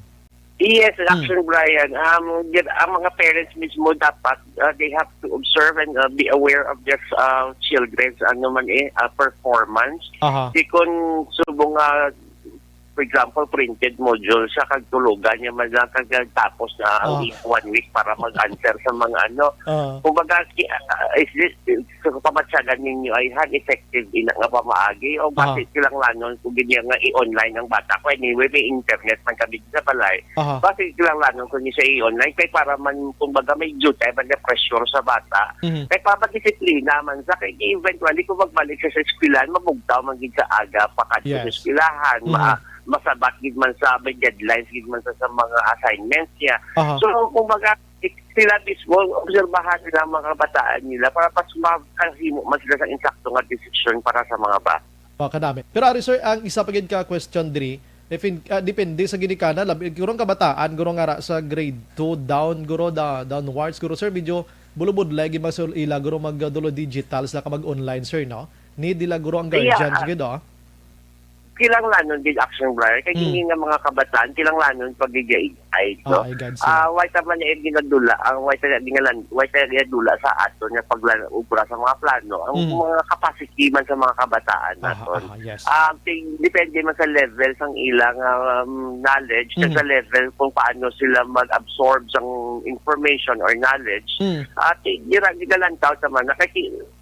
Yes, Mm. Action Brian. Um, gid-, ang mga parents mismo dapat, uh, they have to observe and, uh, be aware of their, uh, children's, ano man eh, uh, performance. Aha. Di kung subong nga, for example, printed module siya, kag tulugan niya man lang, kag tapos na ang Ah. week, one week para mag-answer sa mga ano. Ah. Kumbaga, ki-, ah, is this, sa kamatsagan ninyo ay han effective ina nga pamaagi o Ah. basi kilanglanon ko gid niya nga i-online ang bata ko? Anyway, may internet man kami sa balay. Aha. Basi kilanglanon ko niya siya i-online kay para man, kumbaga, may due time man nga pressure sa bata. Mhm. Kay papadisiplina man sa kay eventually kung magbalik siya sa eskwelahan, mabugtaw man gid sa aga pakadto sa Yes. eskwelahan, ma-, Mhm. masabat gid man sa may deadlines gid man sa, sa mga assignments niya. Aha. So, kumbaga, sila mismo, obserbahan nila ang mga kabataan nila para mas makahimo man sila sa insakto nga desisyon para sa mga bata. Oh, kadami. Pero ari, sir, ang isa pa gid ka question diri, if in, ah, depende sa ginikanan, labi guro ang kabataan, guro nga ra sa grade two down, guro da, downwards, guro, sir, medyo bulubudlay gid man sa ila, guro, magdulo digital sila ka mag-online, sir, no? Need nila, guro, ang Yeah, guardians ah, gid, oh. Kinahanglanon gid, Action Brian, kay Mm. kini nga mga kabataan, kinahanglanon pag-guide, no? Ah, I got you. Ah, way ta man na ginadula, ang way ta gingalan-, way ta ginadula sa aton nga paglan-, obra sa mga plano, ang Mm. mga capacity man sa mga kabataan Aha, naton. aha, yes. Ah, ting-, depende man sa level sang ilang, um, knowledge, kag Mhm. sa level kung paano sila mag-absorb sang information or knowledge. Mm. Ah, ting-, dira, ginalantaw ta man na kay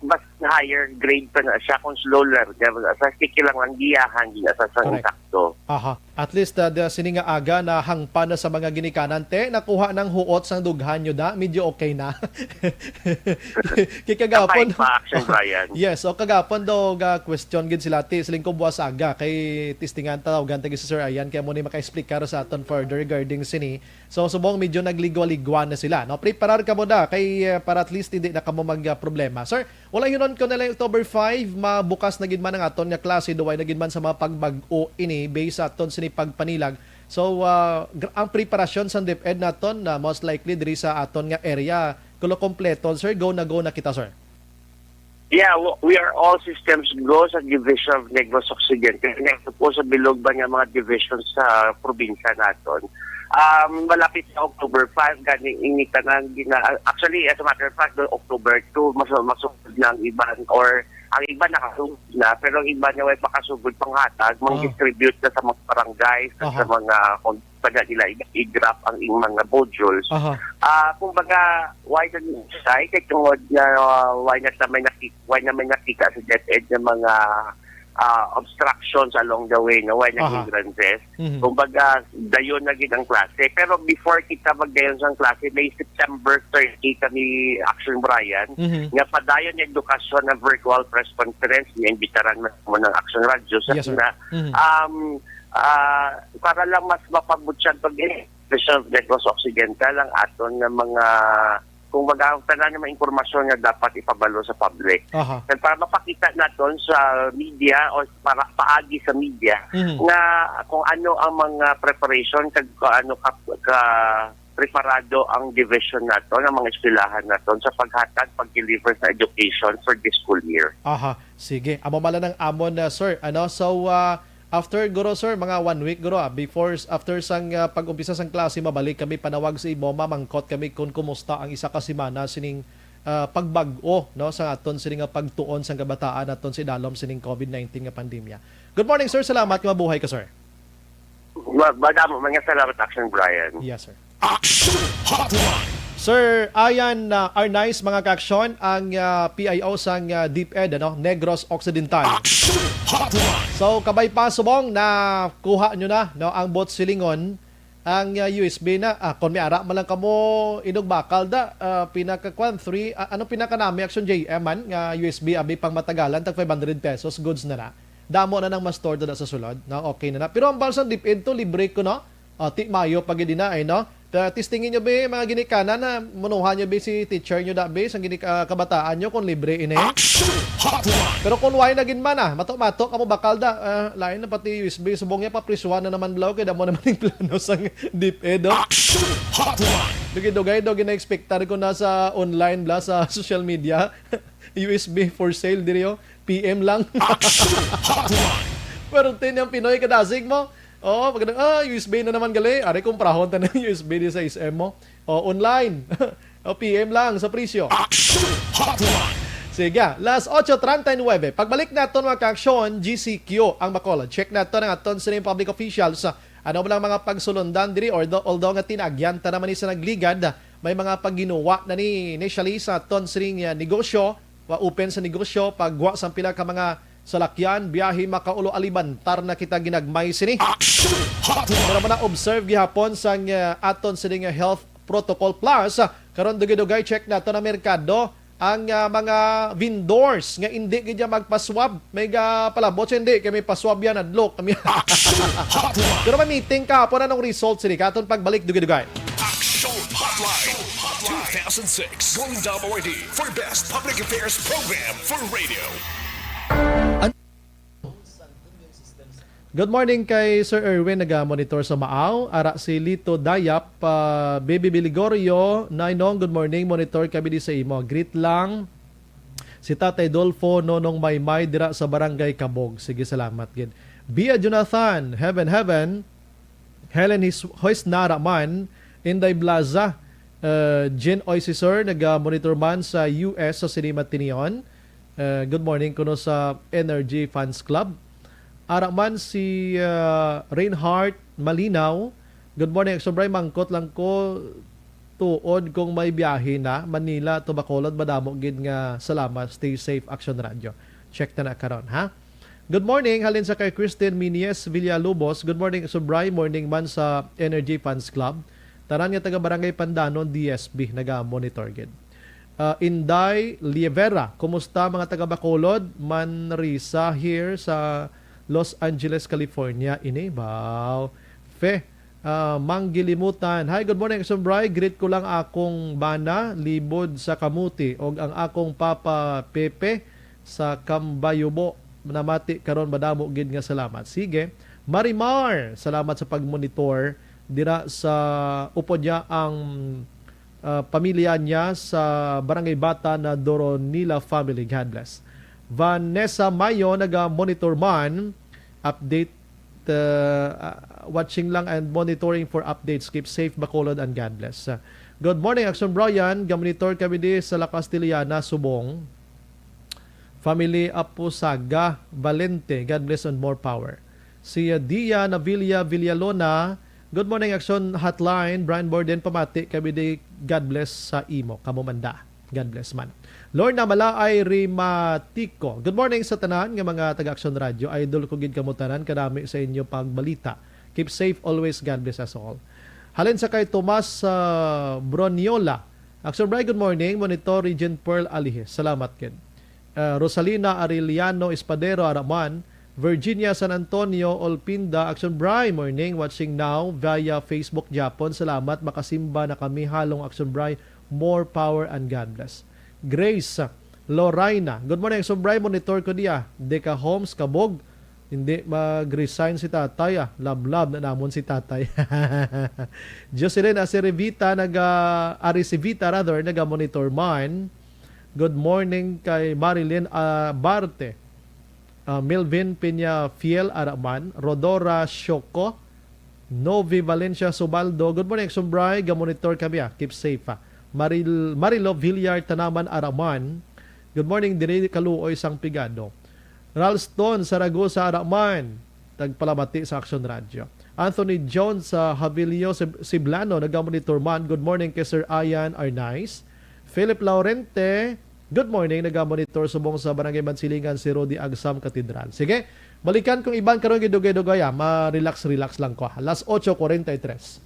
mas higher grade pa na siya kung slow learner na sa, kinahanglan giyahan, gid na sa, sa Correct. insakto. Aha. At least, uh, the, sini nga aga na hangpan na sa mga ginikanan, te, nakuha ng huot sang dughan nyo da, medyo okay na. Kay kagapon. Kapay pa, Action Brian. Yes, o kagapon daw ga question gid sila, ti, siling ko buwas aga, kay testingan, tawagan ta gid si Sir Ian, kay mo ni maka-explicar sa aton further regarding sini. So, subong medyo nagligwa-ligwa na sila, no? Preparar kamo da kay, eh, para at least hindi na kamo mag, ah, problema. Sir, wala yun on ko na lang October five, mabukas na gid man ang aton nga klase, duway na gid man sa mga pagbag-o ini based sa aton sini pagpanilag. So, ah, gr-, ang preparasyon sa DepEd naton na most likely diri sa aton nga area, kulo kompleto, sir, go na go na kita, sir. Yeah, w-, we are all systems go sa Division of Negros Occidente. Next po sa bilog ba nga mga division sa probinsya naton. Um, malapit na October five, gani ini tanan gina-, actually, as a matter of fact, noong October two, mas-, masugod na ang iban, or ang iban nakasugod na, pero ang iban nga way makasugod panghatag, Ah. mang-distribute na sa mga barangay, sa, Aha. sa mga kon-, taga nila i-, i-drop ang ing mga modules. Aha. Ah, kumbaga, why not say, kay tungod nga, ah, why not na may naki-, why na may nakita sa DepEd nga mga, ah, obstructions along the way, no? Why na Aha. hindrances? Mhm. Kumbaga, dayon na gid ang klase. Pero before kita magdayon sa klase, may September thirty kami, Action Brian, Mhm. nga padayon nga edukasyon na virtual press conference, nga imbitaran man mo ng Action Radio sa Yes, sir. una. Mhm. Um, ah, para lang mas mapabutyag pag President Negros Occidental ang aton nga mga, Kung baga, tanan nga mga impormasyon nga dapat ipabalo sa public. Aha. Kag para mapakita naton sa media o para paagi sa media Mhm. nga kung ano ang mga preparation kag kung ano ka, ka preparado ang division naton, ang mga eskwelahan naton sa paghatag, pag-deliver sa education for this school year. Aha, sige. Amo man lang ang amon, ah, sir. Ano? So, ah, after, guro, sir, mga one week, guro, ah, before, after sang, ah, pag-umpisa sang klase, mabalik kami, panawag sa imo, mamangkot kami kung kumusta ang isa ka semana sining, ah, pagbag-o, no, sa aton sini nga pagtuon sang kabataan naton sa idalom sining covid nineteen nga pandemya. Good morning, sir. Salamat nga mabuhay ka, sir. Ma-, madamo man nga salamat, Action Brian. Yes, sir. Action Hotline. Sir Ian, ah, Arnaiz, mga ka-aksyon, ang, ah, P I O sang, ah, DepEd, ano, Negros Occidental. Action Hotline. So, kabay pa, subong, nakuha nyo na, no, ang bot silingon, ang, ah, U S B na. Ah, kung may ara man lang kamo, inugbakal da, ah, pinaka, kwan, three, ah, ano pinakanami, Action J M man, nga U S B, abi pang matagalan, tag five hundred pesos, goods na na. Damo na nang ma-store da sa sulod, no? Okay na na. Pero ang balsang DepEd to, libre ko, no? Ah, ti mayo pa gid na, eh, no? Ta-, testingin nyo, be, mga ginikanan na munuhan nyo, be, si teacher nyo da, be, sang gini-, ah, kabataan nyo kung libre ini. Action Hotline. Pero kung why na gid man, ah, mato-mato kamo bakal da, ah, lain na pati U S B, subong niya paprisyuhan na naman blaw, kay damo naman yung plano sang DepEd, oh. Action Hotline. Dugay-dugay daw, gina-expectar ko na sa online, bla, sa social media. U S B for sale, diri, oh. P M lang. Action Hotline. Pero tin yung Pinoy kadasig mo. Oo, pag, ah, U S B na naman gali. Ari, kumprahon ta na yung U S B di sa S M mo. O, online. O, P M lang sa presyo. Action Hotline. Sige, las ocho treinta y nueve. Pagbalik naton, mga ka-aksyon, G C Q ang Bacolod. Check naton ang aton sining public officials. Ano ba lang mga pagsulundan diri? Although, although nga tinagyan ta naman ni sa nagligad, may mga pagginuwa na ni initially sa aton sining, ah, negosyo, wa open sa negosyo, pagwa sang pila ka mga salakyan, biyahe makaulo alibantar na kita ginagmay sini. Action Hotline. Pero mana observe gihapon sang, ah, aton sining, ah, Health Protocol Plus. Karon dugay-dugay check nato na merkado ang, ah, mga vendors nga indi gid niya magpaswab. May ga palabot siya, hindi kay may paswab yan, adlok kami. Action Hotline. Pero may meeting kahapon, anong result sini? Katon pagbalik dugay-dugay. Action Hotline two thousand six, Golden Dome Awardee for Best Public Affairs Program for Radio. Good morning kay Sir Erwin, naga-monitor sa Maaw. Ara si Lito Dayap, ah, Baby Biligorio, Nainong, good morning, monitor kami di sa imo. Greet lang si Tatay Dolfo, Nonong Maymay, dira sa Barangay Kabog. Sige, salamat gid. Bia Jonathan, Heaven, Heaven. Helen His-, Hoisna Raman, Inday Blaza, uh, Jen Oisisor, naga-monitor man sa U S sa Cinema Tinion. Uh, good morning kuno sa Energy Fans Club. Ara man si, uh, Reinhardt Malinaw. Good morning, Action Bray. Mangkot lang ko tuod kung may biyahe na Manila to Bacolod. Madamo gid nga salamat. Stay safe, Action Radio. Check na na karon, ha? Good morning, halin sa kay Christine Minies Villalobos. Good morning, Subray. Morning man sa Energy Fans Club. Tanan nga taga Barangay Pandanon, D S B, naga-monitor gid. Ah, Inday Lievera, kumusta mga taga Bacolod? Manrisa here sa Los Angeles, California. Ini, wow. Fe, ah, Manggilimutan. Hi, good morning, Subray. Greet ko lang akong bana, Libod sa Kamuti, og ang akong papa, Pepe, sa Cambayubo. Namati karon, madamo gid nga salamat. Sige. Marimar, salamat sa pagmonitor dira sa upod niya ang, ah, pamilya niya sa Barangay Bata na Doronila family. God bless. Vanessa Mayo, naga-monitor man. Update, ah, ah, watching lang and monitoring for updates. Keep safe, Bacolod, and God bless. Ah, good morning, Action Brian. Ga-monitor kami di sa La Castellana, Subong. Family Apusaga Valente, God bless and more power. Si, uh, Dia Navilla Villalona, good morning, Action Hotline. Brian Borden, pamati kami di, God bless sa imo. Kamo man da. God bless man. Lorna Malaay Rimatico, good morning sa tanan nga mga taga Action Radio. Idol ko gid kamo tanan, kadami sa inyo pagbalita. Keep safe always. God bless us all. Halin sa kay Tomas, uh, Broniola. Action Brian, good morning. Monitor Regent Pearl Alihis. Salamat gid. Ah, Rosalina Arellano Espadero, Araman, Virginia San Antonio, Olpinda, Action Bray, morning, watching now via Facebook, Japon. Salamat, makasimba na kami, halong Action Bray. More power and God bless. Grace, Lorina. Good morning, Action Bri. Monitor ko diya. Deca Homes, Kabog. Hindi mag-resign si tatay, ah. Love, love na namon si tatay. Jocelyn Acerevita, naga, Arisivita, rather, naga-monitor man. Good morning kay Marilyn, ah, Barte. Ah, Melvin Peña Fiel Araman, Rodora Shoko, Novi Valencia Subaldo. Good morning, Action Bri. Ga-monitor kami, ah. Keep safe, ah. Maril-, Marilo Villar Tanaman Araman. Good morning, diri Kaluoy sang Pigado. Ralston Saragosa Araman, tagpalamati sa Action Radio. Anthony Jones sa Javilio Sib-, Siblano, naga-monitor man. Good morning kay Sir Ian Arnaiz. Philip Laurente, good morning, naga-monitor subong sa Barangay Mansilingan si Rudy Agsam Cathedral. Sige, balikan kong iban karon gidugay-dugay, ah. Ma-relax-relax lang ko, ah. Las ocho cuarenta y tres.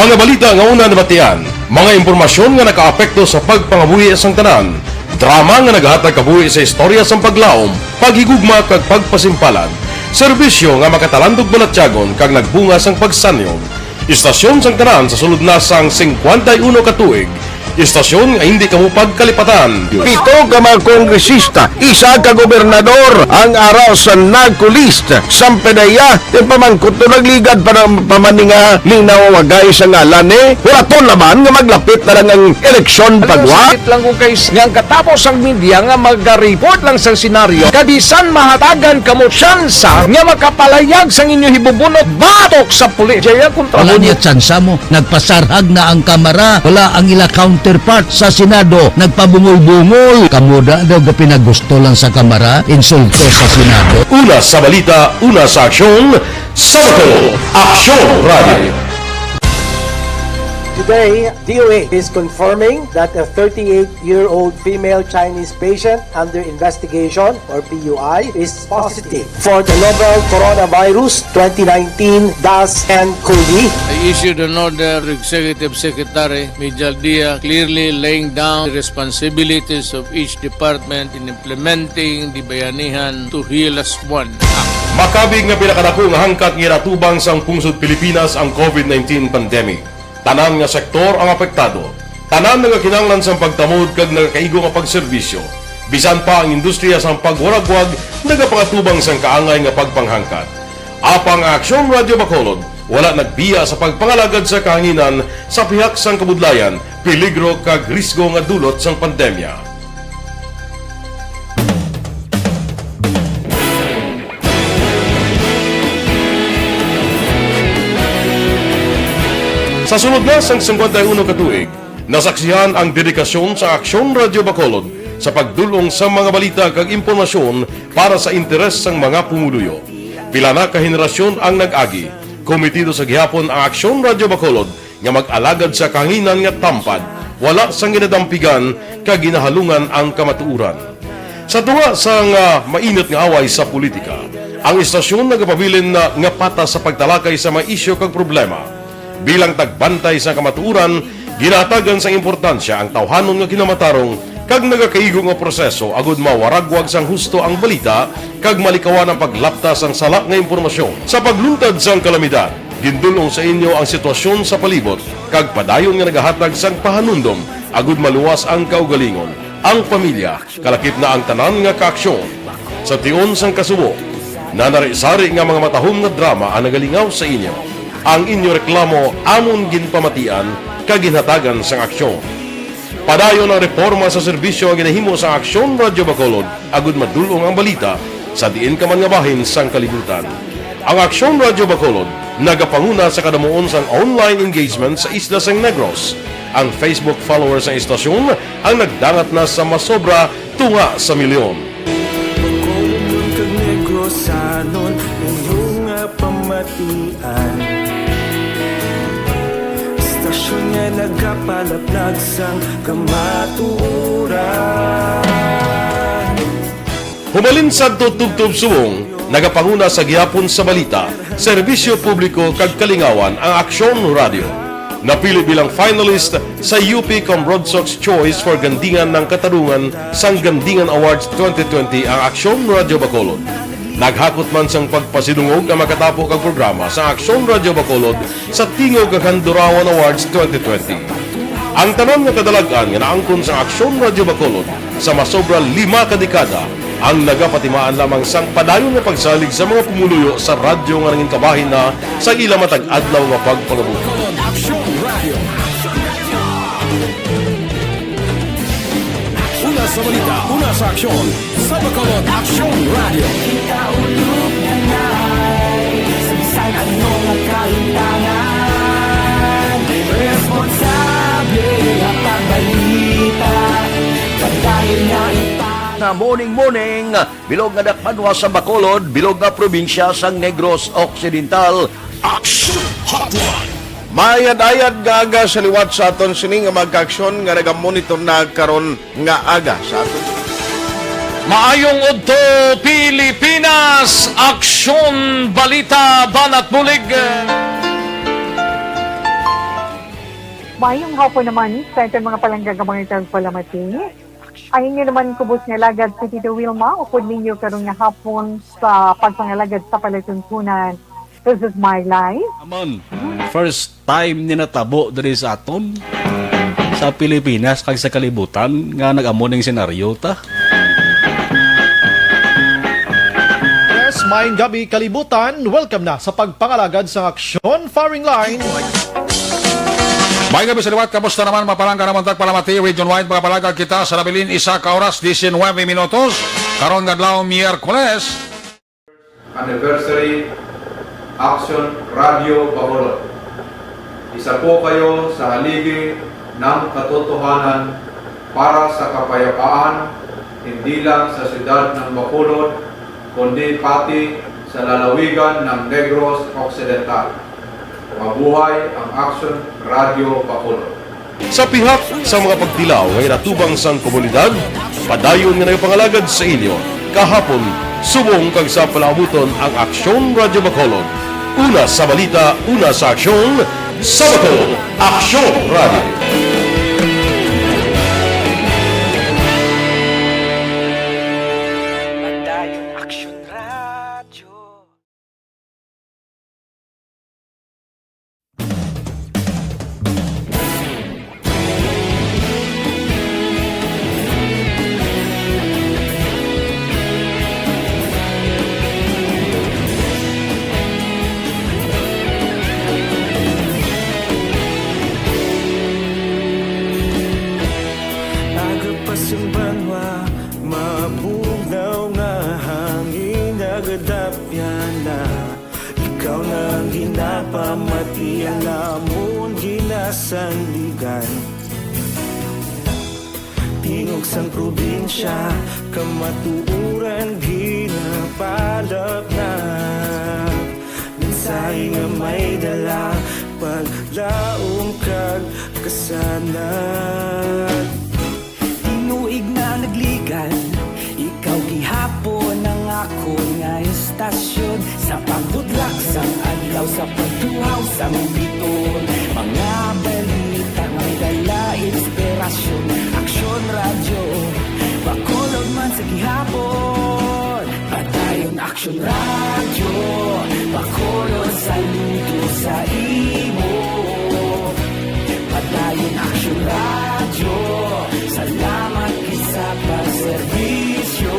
Mga balita nga una nabatian, mga impormasyon nga nakaapekto sa pagpangabuhi sang tanan, drama nga nagahatag kabuhi sa istorya sang paglaom, paghigugma kag pagpasimpalan, serbisyo nga makatalandog balatyagon kag nagbunga sang pagsanyog. Istasyon sang tanan sa sulod na sang singkwenta y uno ka tuig. Istasyon nga hindi kamo pagkalipatan. Pito ka mga kongresista, isa ka gobernador ang ara sa NAGCO list. Sampanaya, ti pamangkot to nagligad pa na, pa man ni nga linaw wagay sa ngalan ni. Wala to laban nga maglapit na lang ang eleksyon. Ano, pagwa. Sakit lang ko kay s-, nga ang katapos ang media nga maga-report lang sa senaryo, kabisan mahatagan kamo tsansa nga makapalayag sang inyo hibubunot batok sa pulis. Jaya kontra. Wala mo niya tsansa mo. Nagpasarhag na ang Kamara. Wala ang ila counterpart sa Senado. Nagpabungol-bungol. Kamo da daw ga pinagusto lang sa Kamara, insulto sa Senado. Una sa balita, una sa aksyon, sa Bacolod, Aksyon Radio. Today, D O A is confirming that a thirty-eight-year-old female Chinese patient under investigation, or P U I, is positive for the novel coronavirus twenty nineteen dash N COVID. I issued an order to Executive Secretary Mijal Dia, clearly laying down the responsibilities of each department in implementing the Bayanihan to Heal As One Act. Makabig nga pinakadako nga hangkat nga ginatubang sang pungsod Pilipinas ang COVID nineteen pandemic. Tanan nga sektor ang apektado. Tanan nga kinahanglan sang pagtamod kag nagakaigo nga pagserbisyo. Bisan pa ang industriya sang pagwaragwag nagapangatubang sang kaangay nga pagpanghangkat. Apang ang Aksyon Radio Bacolod wala nagbiya sa pagpangalagad sa kahanginan sa pihak sang kabudlayan, peligro kag risgo nga dulot sang pandemya. Sa sulod na sang singkwenta y uno ka tuig, nasaksihan ang dedikasyon sa Aksyon Radio Bacolod sa pagdul-ong sa mga balita kag impormasyon para sa interes sang mga pumuluyo. Pila na ka henerasyon ang nag-agi, kometido sa gihapon ang Aksyon Radio Bacolod nga mag-alagad sa kahanginan nga tampad, wala sang ginadampigan kag ginahalungan ang kamatuoran. Sa tunga sang, ah, mainit nga away sa politika, ang istasyon nagapabilin na nga patas sa pagtalakay sa mga isyu kag problema. Bilang tagbantay sa kamatuoran, ginahatagan sang importansya ang tawhanon nga kinamatarong kag nagakaigo nga proseso agud mawaragwag sang husto ang balita kag malikawan ang paglapta sang sala nga impormasyon. Sa pagluntad sang kalamidad, gindul-ong sa inyo ang sitwasyon sa palibot kag padayon nga nagahatag sang pahanumdom agud maluwas ang kaugalingon, ang pamilya, kalakip na ang tanan nga kaaksyon. Sa tion sang kasubo, nanari-sari nga mga matahom nga drama ang nagalingaw sa inyo. Ang inyo reklamo amon ginpamatian kag ginhatagan sang aksyon. Padayon ang reporma sa serbisyo nga ginahimo sang Aksyon Radio Bacolod agud madul-ong ang balita sa diin ka man nga bahin sang kalibutan. Ang Aksyon Radio Bacolod nagapanguna sa kadamuon sang online engagement sa isla sang Negros. Ang Facebook followers sang istasyon ang nagdangat na sa masobra tunga sa milyon. Bacolodnon kag Negrosanon, inyo nga pamatian. Istasyon nga nagapalaplag sang kamatuoran. Hubalin sadto tubtob subong, nagapanguna sa gihapon sa balita, serbisyo publiko kag kalingawan ang Aksyon Radio. Napili bilang finalist sa U P Comrodsocs Choice for Gandingan ng Katarungan sang Gandingan Awards twenty twenty ang Aksyon Radyo Bacolod. Naghakot man sang pagpasidungog nga makatapo kag programa sa Aksyon Radyo Bacolod sa Tingog kag Handurawan Awards twenty twenty. Ang tanan nga kadalag-an nga naangkon sa Aksyon Radyo Bacolod sa masobra lima ka dekada ang nagapatimaan lamang sang padayon nga pagsalig sa mga pumuluyo sa radyo nga nangin kabahin na sa ila matag adlaw nga pagpangabuhi. Aksyon Radio. Una sa balita, una sa aksyon. Sa Bacolod, Aksyon Radio. Sa bisan ano nga kalimtangan, responsable nga pagbalita, padayon nga ipang- Na morning, morning, bilog nga dakpanwa sa Bacolod, bilog nga probinsya sang Negros Occidental. Action Hotline. Maayad-ayad nga aga sa liwat sa aton sini nga mga kaaksyon nga nagamonitor na karon nga aga sa aton. Maayong udto, Pilipinas! Aksyon, balita, banat bulig. Maayong hapon naman sa aton mga palangga nga mga tagpalamati. Ang inyo naman kubos nga alagad si Tito Wilma, upod ninyo karon nga hapon sa pagpangalagad sa palatuntunan. This is my life. Amon, first time ni natabo diri sa aton, sa Pilipinas kag sa kalibutan, nga nag-amo ning senaryo ta. Yes, maayong gabi, kalibutan. Welcome na sa pagpangalagad sang Aksyon Firing Line. Maayong gabi sa liwat. Kamusta naman, mga palangga namon tagpalamati? Region wide, mga palangga, kita sa nabilin isa ka oras, diecinuebe minutos. Karon nga adlaw, Miyerkules. Anniversary, Action Radio Bacolod. Isa po kayo sa haligi ng katotohanan para sa kapayapaan, hindi lang sa siyudad ng Bacolod, kundi pati sa lalawigan ng Negros Occidental. Mabuhay ang Action Radio Bacolod. Sa pihak sa mga pagtilaw nga ginatubang sang komunidad, padayon nga nagapangalagad sa inyo kahapon, subong kag sa palaabuton ang Aksyon Radyo Bacolod. Una sa balita, una sa aksyon, sa Bacolod, Aksyon Radyo. Padayon Aksyon Radyo. Aga pa sing banwa, mabugnaw nga hangin nagadapyan na. Ikaw na ang ginapamati, ang amon ginasandigan. Tingog sang probinsya, kamatuoran ginapalapnap. Mensahe nga may dala, paglaom kag kasanag. Tinuig na nagligan, ikaw gihapon ang akon nga istasyon. Sa pagbudlak sang adlaw, sa pagtuhaw sang biton, mga balita may dala inspirasyon. Aksyon Radyo Bacolod man sa gihapon. Padayon Aksyon Radyo Bacolod, saludo sa imo. Padayon Aksyon Radyo, salamat gid sa pagserbisyo.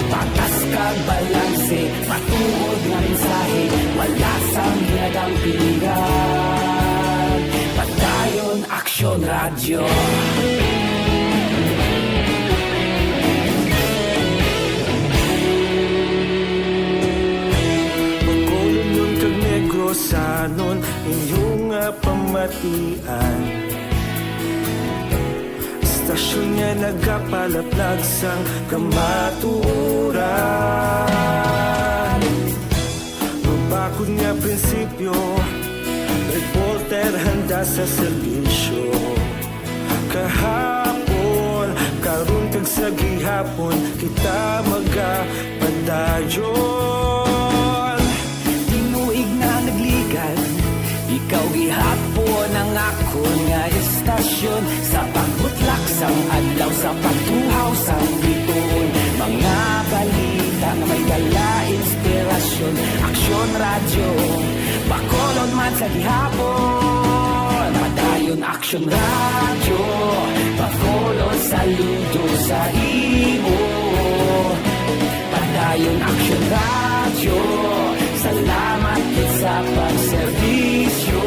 Patas kag balanse, matuod nga mensahe, wala sang ginadampingan. Padayon Aksyon Radyo. Bacolodnon kag Negrosanon, inyo nga pamatian. Istasyon nga nagapalaplag sang kamatuoran. Mabakod nga prinsipyo, reporter handa sa serbisyo. Kahapon, karon kag sa gihapon, kita magapadayon. Tinuig na nagligan, Nga istasyon sa pagbutlak sang adlaw, sa pagtuhaw sang bituon, mga balita nga may dala inspirasyon. Aksyon Radyo, Bacolod man sa gihapon. Padayon Aksyon Radyo, Bacolod saludo sa imo. Padayon Aksyon Radyo, salamat gid sa pagserbisyo.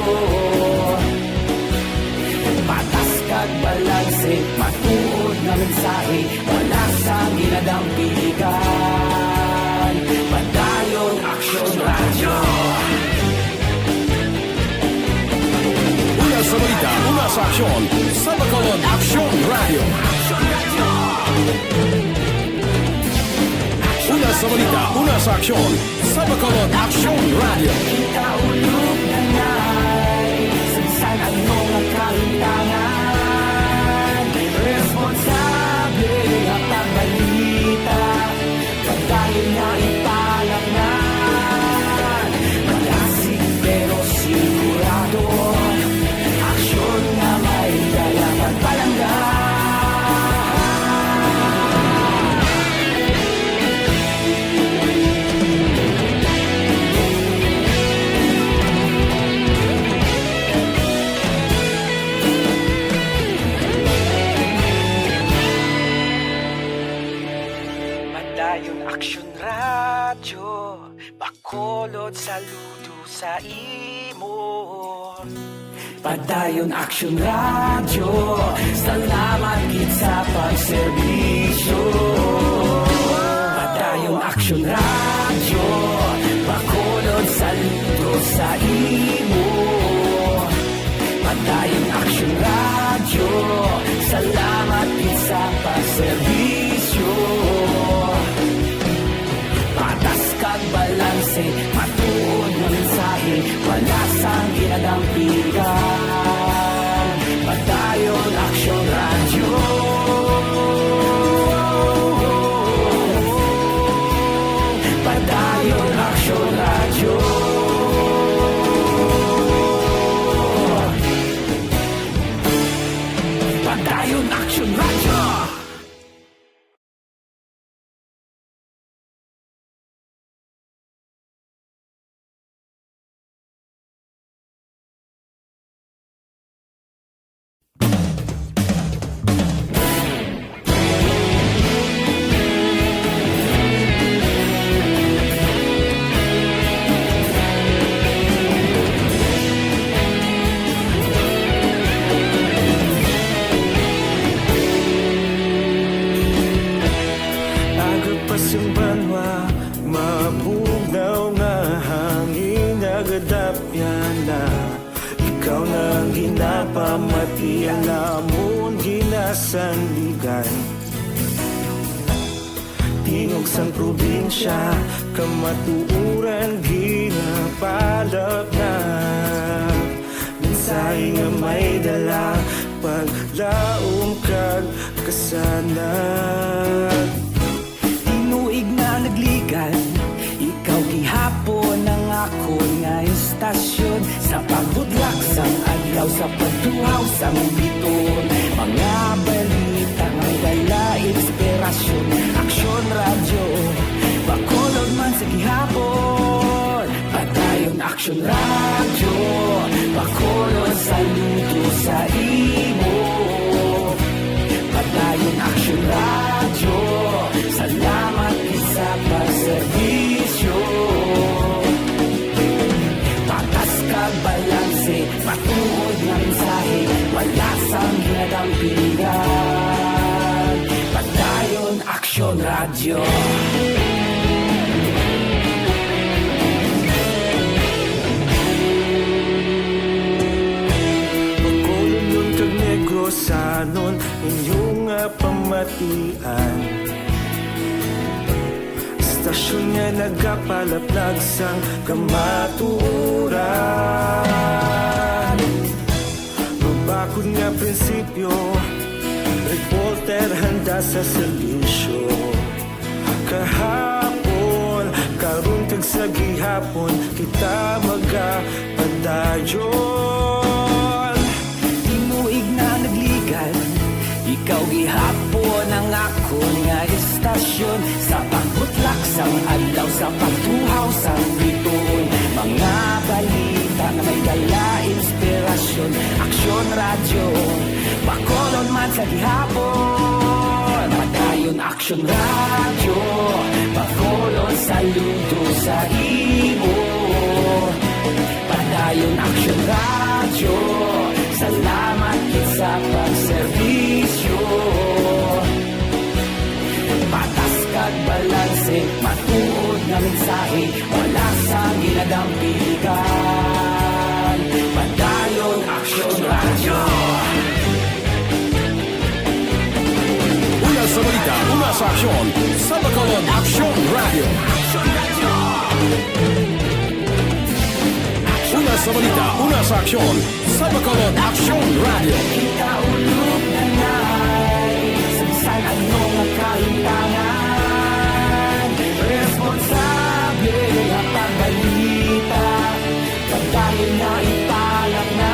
Patas kag balanse, matuod nga mensahe, wala sang ginadampigan. Padayon Aksyon Radyo. Una sa balita, una sa aksyon, sa Bacolod Aksyon Radyo. Una sa balita, una sa aksyon, sa Bacolod Aksyon Radyo. Kita ulog na ngay, sansan ang mga kahintangan. Responsable nga pagbalita, pagdali nga ipalangnan. Malasig pero sigurado, aksyon nga may dala pagpalangga. Padayon Aksyon Radyo, Bacolod saludo sa imo. Padayon Aksyon Radyo, salamat gid sa pagserbisyo. Padayon Aksyon Radyo, Bacolod saludo sa imo. Padayon Aksyon Radyo, salamat gid sa pagserbisyo. Patas kag balanse, matuod nga mensahe, wala sang ginadampigan. Padayon Aksyon Radyo. Padayon Aksyon Radyo. Padayon Aksyon Radyo. Aga pa sing banwa, mabugnaw nga hangin nagadapyan na. Ikaw na ang ginapamati, ang amon ginasandigan. Tingog sang probinsya, kamatuoran ginapalapnag. Mensahe nga may dala, paglaom kag kasanag. Tinuig na nagligan, ikaw gihapon ang akon nga istasyon. Sa pagbudlak sang adlaw, sa pagtuhaw sang bituon, mga balita nga may dala inspirasyon. Aksyon Radyo, Bacolod man sa gihapon. Padayon Aksyon Radyo, Bacolod saludo sa imo. Padayon Aksyon Radyo, salamat gid sa pagserbisyo. Patas kag balanse, matuod nga mensahe, wala sang ginadampigan. Padayon Aksyon Radyo. Bacolodnon kag Negrosanon, inyo nga pamatian. Istasyon nga nagapalaplag sang kamatuoran. Mabakod nga prinsipyo, reporter handa sa serbisyo. Kahapon, karon kag sa gihapon, kita magapadayon. Ikaw gihapon ang akon nga istasyon, sa pagbutlak sang adlaw, sa pagtuhaw sang bituon. Mga balita nga may dala inspirasyon. Aksyon Radyo, Bacolod man sa gihapon. Padayon Aksyon Radyo, Bacolod saludo sa imo. Padayon Aksyon Radyo, salamat gid sa pagserbisyo. Patas kag balanse, matuod nga mensahe, wala sang ginadampiligan. Padayon Aksyon Radyo. Una sa balita, una sa aksyon, sa Bacolod Aksyon Radyo. Una sa balita, una sa aksyon, sa Bacolod Aksyon Radyo. Kita ulog na nay, sa bisan ano nga kahintangan, responsable nga pagbalita, pagdayon na ipalat na.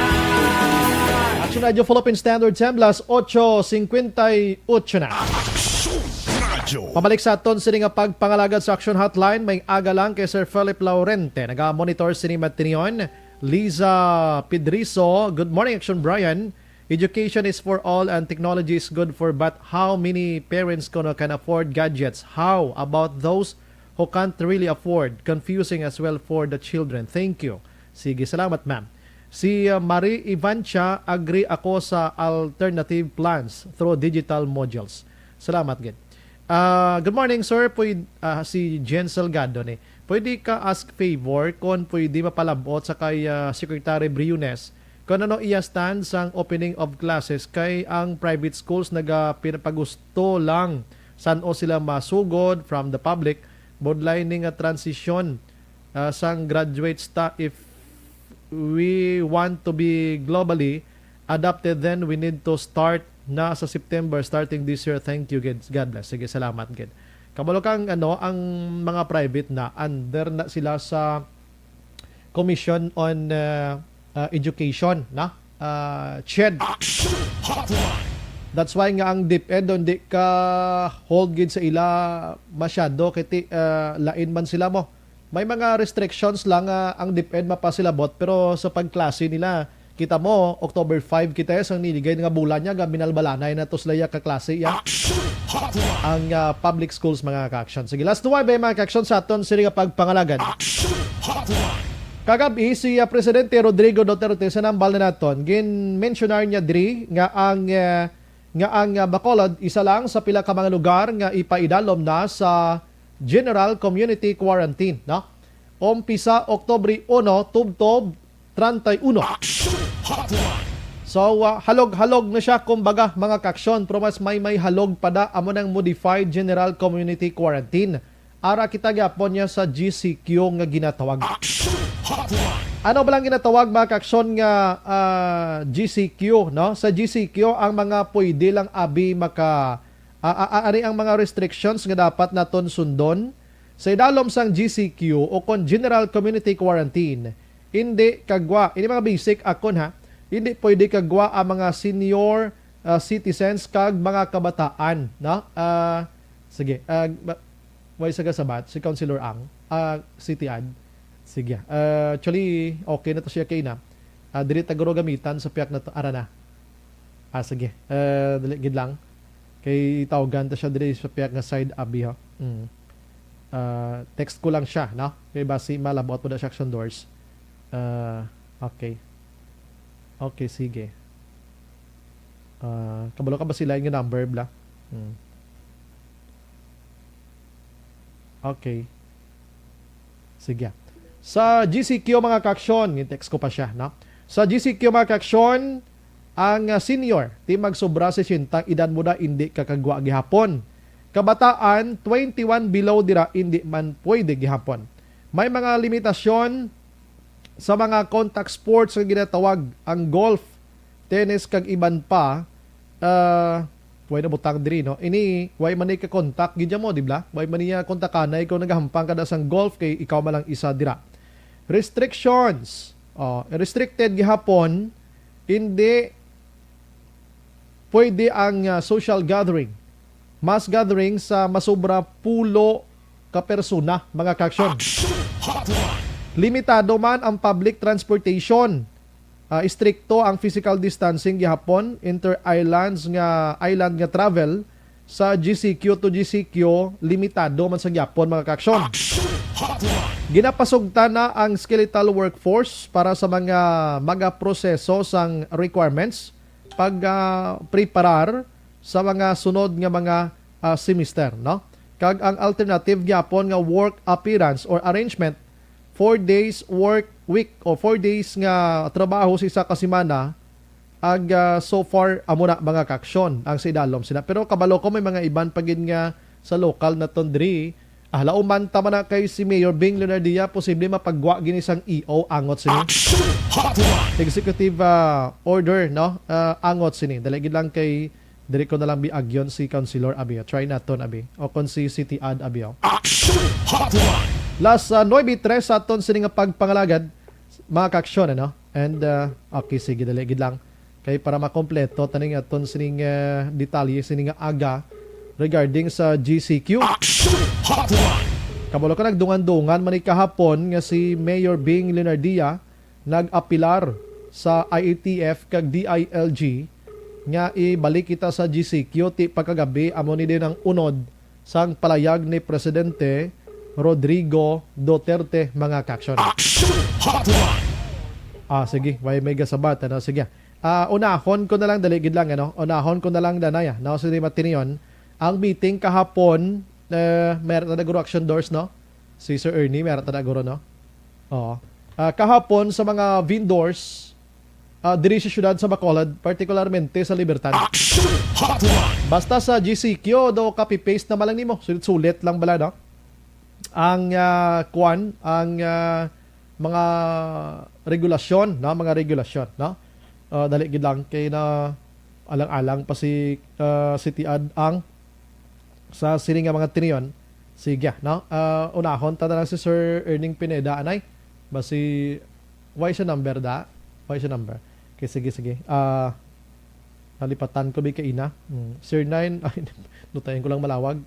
Aksyon Radyo Philippine Standard Time, las ocho cincuenta y ocho na. Aksyon Radyo. Pabalik sa aton sini nga pagpangalagad sa Action Hotline, may aga lang kay Sir Philip Laurente. Naga-monitor sini matinion. Liza Pedrizo, good morning, Action Brian. Education is for all and technology is good for, but how many parents kuno can afford gadgets? How about those who can't really afford? Confusing as well for the children. Thank you. Sige, salamat, ma'am. Si uh, Marie Ivancha, agree ako sa alternative plans through digital modules. Salamat gid. Ah, good morning, sir. Pwede, ah, si Jen Salgado ni. Pwede ka ask favor kung pwede mapalabot sa kay ah, Secretary Briones kung ano iya stand sang opening of classes kay ang private schools naga pinapagusto lang san-o sila masugod from the public. Budlay ni nga transition ah, sang graduates ta if we want to be globally adapted, then we need to start na sa September, starting this year. Thank you, gid. God bless. Sige, salamat, gid. Kabalo kang, ano, ang mga private na, under na sila sa Commission on uh, uh, Education, na? Uh, CHED. Action Hotline. That's why nga ang DepEd, hindi ka hold gid sa ila masyado, kay ti, uh, lain man sila mo. May mga restrictions lang nga ang DepEd mapasilabot, pero sa pagklase nila, kita mo, October five kita, sang niligay nga bulan niya, ga minalbalanay na to sila ya kaklase ya. Action Hotline. Ang ah, public schools, mga ka-action. Sige, last two ba, mga ka-action, sa aton sini nga pagpangalagad. Action Hotline. Kagabi, si ah, Presidente Rodrigo Duterte, sa nambal na naton, gin-mentionar niya diri nga ang ah, nga ang ah, Bacolod isa lang sa pila ka mga lugar nga ipaidalom na sa General Community Quarantine, no? Umpisa Oktubre uno, tubtob treinta y uno. Action Hotline. So, ah, halog-halog na siya, kumbaga, mga ka-action, pero mas may, may halog pa da, amo nang modified General Community Quarantine. Ara kita gyapon niya sa G C Q nga ginatawag. Action Hotline. Ano ba lang ginatawag, mga ka-action, nga ah, G C Q, no? Sa G C Q, ang mga pwede lang abi maka ah, ah, ah, ari ang mga restrictions nga dapat naton sundon sa idalom sang G C Q o kon General Community Quarantine. Hindi kagwa, ini mga basic akon ha. Hindi pwede kagwa ang mga senior ah, citizens kag mga kabataan, no? Ah, sige, ah, ba- way sa gasabat si Councilor Ang, ah, City Ad. Sige. Ah, actually, okay na to siya kay na. Ah, dili ta guro gamitan sa piyak na to. Ara na. Ah, sige. Ah, dali gid lang. Kay tawgan ta siya diri sa piyak nga side abi, ha. Mm. Ah, text ko lang siya, no? Kay basi malabot po na siya action doors. Ah, okay. Okay, sige. Ah, kabalo ka ba sila yung number, bla? Hmm. Okay. Sige. Sa G C Q, mga ka-action, yung text ko pa siya, no? Sa G C Q, mga ka-action, ang ah, senior, ti magsobra sesenta ang edad mo na, hindi kakagwa gihapon. Kabataan, twenty-one below dira, hindi man pwede gihapon. May mga limitasyon sa mga contact sports nga ginatawag, ang golf, tennis, kag iban pa. Ah, way na butang diri, no? Ini, way man ni ka-contact gid mo, di ba? Way man niya kontakanay kung nagahampang ka na sang golf kay ikaw man lang isa dira. Restrictions. Oh, restricted gihapon, hindi pwede ang, ah, social gathering. Mass gathering sa masobra pulo ka persona, mga ka-aksyon. Limitado man ang public transportation. Ah, istrikto ang physical distancing gihapon, inter-islands nga, island nga travel sa G C Q to G C Q, limitado man sa gyapon, mga ka-aksyon. Ginapasugtan na ang skeletal workforce para sa mga magaproseso sang requirements pag, ah, preparar sa mga sunod nga mga, ah, semester, no? Kag ang alternative gyapon nga work appearance or arrangement, four days work week o four days nga trabaho sa isa ka semana, ag, ah, so far, amo na, mga ka-aksyon, ang sa idalom sina. Pero kabalo ko, may mga iban pa gid nga sa lokal naton diri. Ah, hala, umanta man na kay si Mayor Bing Leonardia, posible mapagwa gini sang E O angot sini. Executive, ah, order, no? Ah, angot sini. Dali gid lang kay diri ko na lang biagyon si Councilor abi. Try naton abi. O kon si City Ad abi. Last, ah, nuebe tres sa aton sini nga pagpangalagad, mga ka-aksyon, ano? And, ah, okay, sige, dali gid lang. Kay para makompleto taning aton sining, ah, detalye sining aga regarding sa G C Q. Kabalo ka, nagdungan-dungan man ni kahapon nga si Mayor Bing Leonardia nag-apilar sa I A T F kag D I L G nga ibalik kita sa G C Q, ti pagkagabi amo ni din ang unod sang palayag ni Presidente Rodrigo Duterte, mga ka-aksyon. Ah, sige, way may gasabat, ano? Sige. Ah, unahon ko na lang, dali gid lang, ano? Unahon ko na lang, danay, ah, no? Sige, matiniyon. Ang meeting kahapon, eh, meron na nag-action doors, no? Si Sir Ernie, meron na nag-, no? Oo. Ah, kahapon sa mga vendors, ah, diri sa siyudad sa Bacolod, partikularmente sa Libertad. Basta sa G C Q, do copy-paste naman lang nimo. Sulit-sulit lang bala, no? Ang, ah, kwan, ang, ah, mga regulasyon, no? Mga regulasyon, no? Ah, dali gid lang kay na alang-alang pa si, ah, City Ad ang sa sini nga mga tinion. Sige, no? Ah, unahon ta na lang si Sir Erning Pineda, anay. Basi, why siya number da? Why siya number? Okay, sige, sige. Ah, nalipatan ko bi kaina. Hmm. Sir Nine, ay, nutayan ko lang malawag.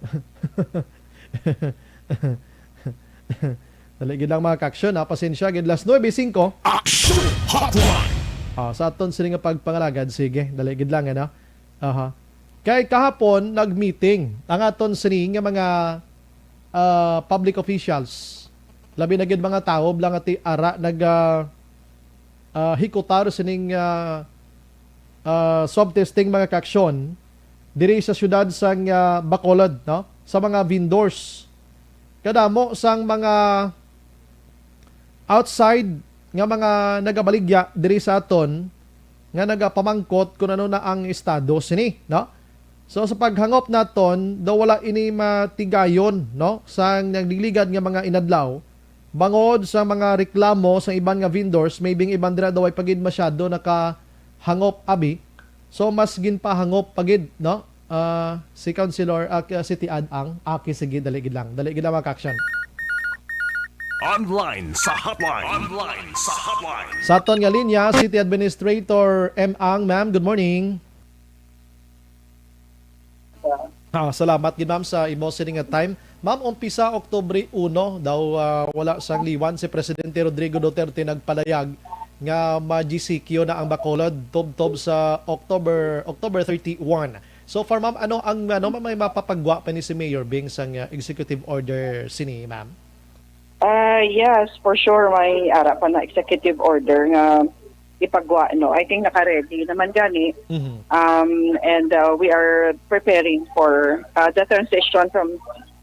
Dali gid lang, mga ka-aksyon, ha? Pasensya gid, last nuebe singko. Action Hotline! Ah, sa aton sini nga pagpangalagad, sige, dali gid lang, ano? Aha. Kay kahapon, nag-meeting ang aton sini nga mga, ah, public officials. Labi na gid mga tawo, bala nga ti ara nag, ah, ah, hikutar sining, ah, ah, swab testing, mga ka-aksyon, diri sa siyudad sang, ah, Bacolod, no? Sa mga vendors. Kadamo sang mga outside nga mga nagabaligya diri sa aton nga nagapamangkot kung ano na ang estado sini, no? So, sa paghangop naton, daw wala ini matigayon, no, sa nagligligad nga mga inadlaw, bangod sa mga reklamo sa iban nga vendors, maybe ang iban dira daw ay pa gid masyado nakahangop abi. So, mas ginpahangop pa gid, no? Ah, si Councilor, ah, City Ad ang, aki, sige, dali gid lang. Dali gid lang, mga ka-aksyon. Online sa hotline. Online sa hotline. Sa aton nga linya, City Administrator M Ang. Ma'am, good morning. Ah, salamat gid, ma'am, sa imo sini nga time. Ma'am, umpisa Oktubre uno daw, ah, wala sang liwan si Presidente Rodrigo Duterte nagpalayag nga ma-G C Q na ang Bacolod tubtob sa October, October thirty-one. So far, ma'am, ano ang, ano, may mapapagwa pa ni si Mayor Bing sang, ah, executive order sini, ma'am? Ah, yes, for sure, may ara pa na executive order nga ipagwa, no? I think naka-ready naman gani. Mhm. Um, and, uh, we are preparing for, uh, the transition from,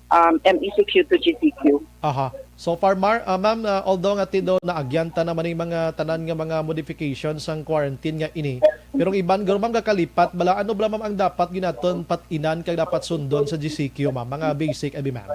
um, M E C Q to G C Q. Aha. So far, mar-, ah, ma'am, ah, although nga ti do naagyan ta naman yung mga tanan nga mga modifications sang quarantine nga ini, pero ang iban, garo, ma'am, gakalipat bala, ano bala, ma'am, ang dapat ginaton pat-inan kag dapat sundon sa G C Q, ma'am? Mga basic, abi, ma'am.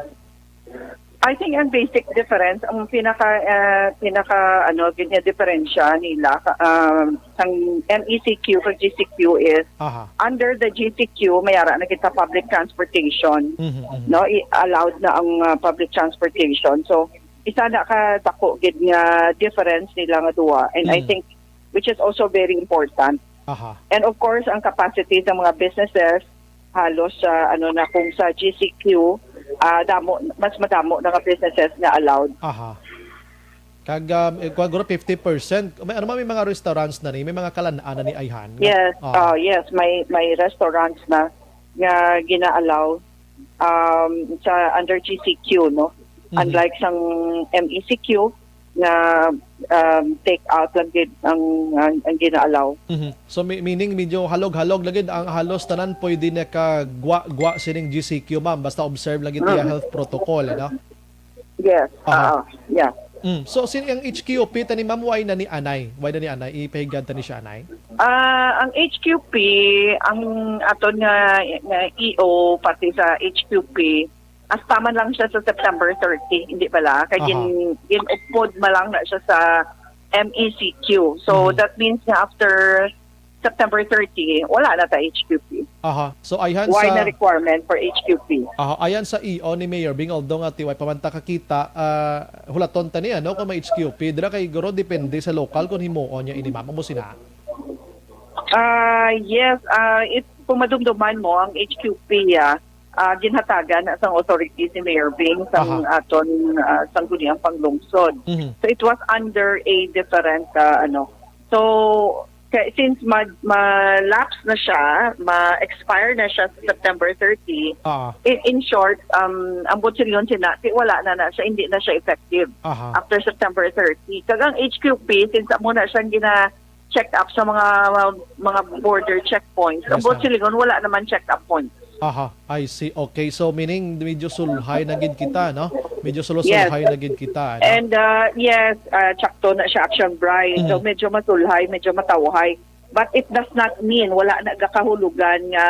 I think ang basic difference, ang pinaka, ah, pinaka, ano, gid nga diferensya nila, ka-, ah, sang M E C Q kag G C Q is, Aha. under the G C Q, may ara na kita public transportation, Mhm, mhm. no? I-, allowed na ang, ah, public transportation. So, isa na ka dako gid nga difference nila nga duwa. And I Mhm. think, which is also very important, Aha. And of course, ang capacity sa mga businesses, halos sa, ano na, kung sa G C Q, ah, damo, mas madamo na nga businesses nga allowed. Aha. Kag, um, eh, kuwan, guro fifty percent. May, ano, may mga restaurants na ni, may mga kalan-an na ni ayhan. Yes, Aha. oh, yes, may, may restaurants na nga gina-allow, um, sa under G C Q, no? Mhm. Unlike sang M E C Q, nga, um, take out lang gid ang, ang, ang gina-allow. Mhm. So, mi-, meaning medyo halog-halog lang gid ang halos tanan pwede nakagwa-gwa sining G C Q, ma'am, basta observe lang gid iya Mm. health protocol, ano? Yes, Aha. oo, yeah. Mm. So, sin-, ang H Q P tani, ma'am, why na ni anay? Why na ni anay? Ipahigad tani siya anay? Ah, ang H Q P, ang aton nga, nga E O, pati sa H Q P, hasta man lang siya sa September thirty, hindi bala? Kay Aha. gin-, gin-upod man lang na siya sa M E C Q. So, Mhm. that means nga after September thirty, wala na ta H Q P. Aha. So, ayhan Why sa na requirement for H Q P? Aha, ayan sa E O ni Mayor Bing, although nga tiway pa man ta kakita, ah, hulaton ta ni, ano, kung may H Q P. Dira kay guro, depende sa lokal kung himuon niya ini, ma'am. Amo sina? Ah, yes, ah, it, kung madumduman mo, ang H Q P, ah, ah, ginhatagan na sang authority si Mayor Bing sang Aha. aton, ah, sangguniang panglungsod. Mhm. So, it was under a different, ah, ano. So, kay, since ma-, ma-lapse na siya, ma-expire na siya sa September thirty, Ah. in, in short, um, ang buot silingon sina, ti-, wala na na siya, hindi na siya effective Aha. after September thirty. Kag ang H Q P, since amo na siyang gina-check up sa mga, mga border checkpoints, ang Yes, buot sir. silingon, wala naman check up points. Aha, I see. Okay, so meaning medyo sulhay na gid kita, no? Medyo Yes. sulusulhay na gid kita, no? And, uh, yes, uh, tsakto na siya, Action Bright. So, Mhm. medyo masulhay, medyo matawhay. But it does not mean wala na gakahulugan nga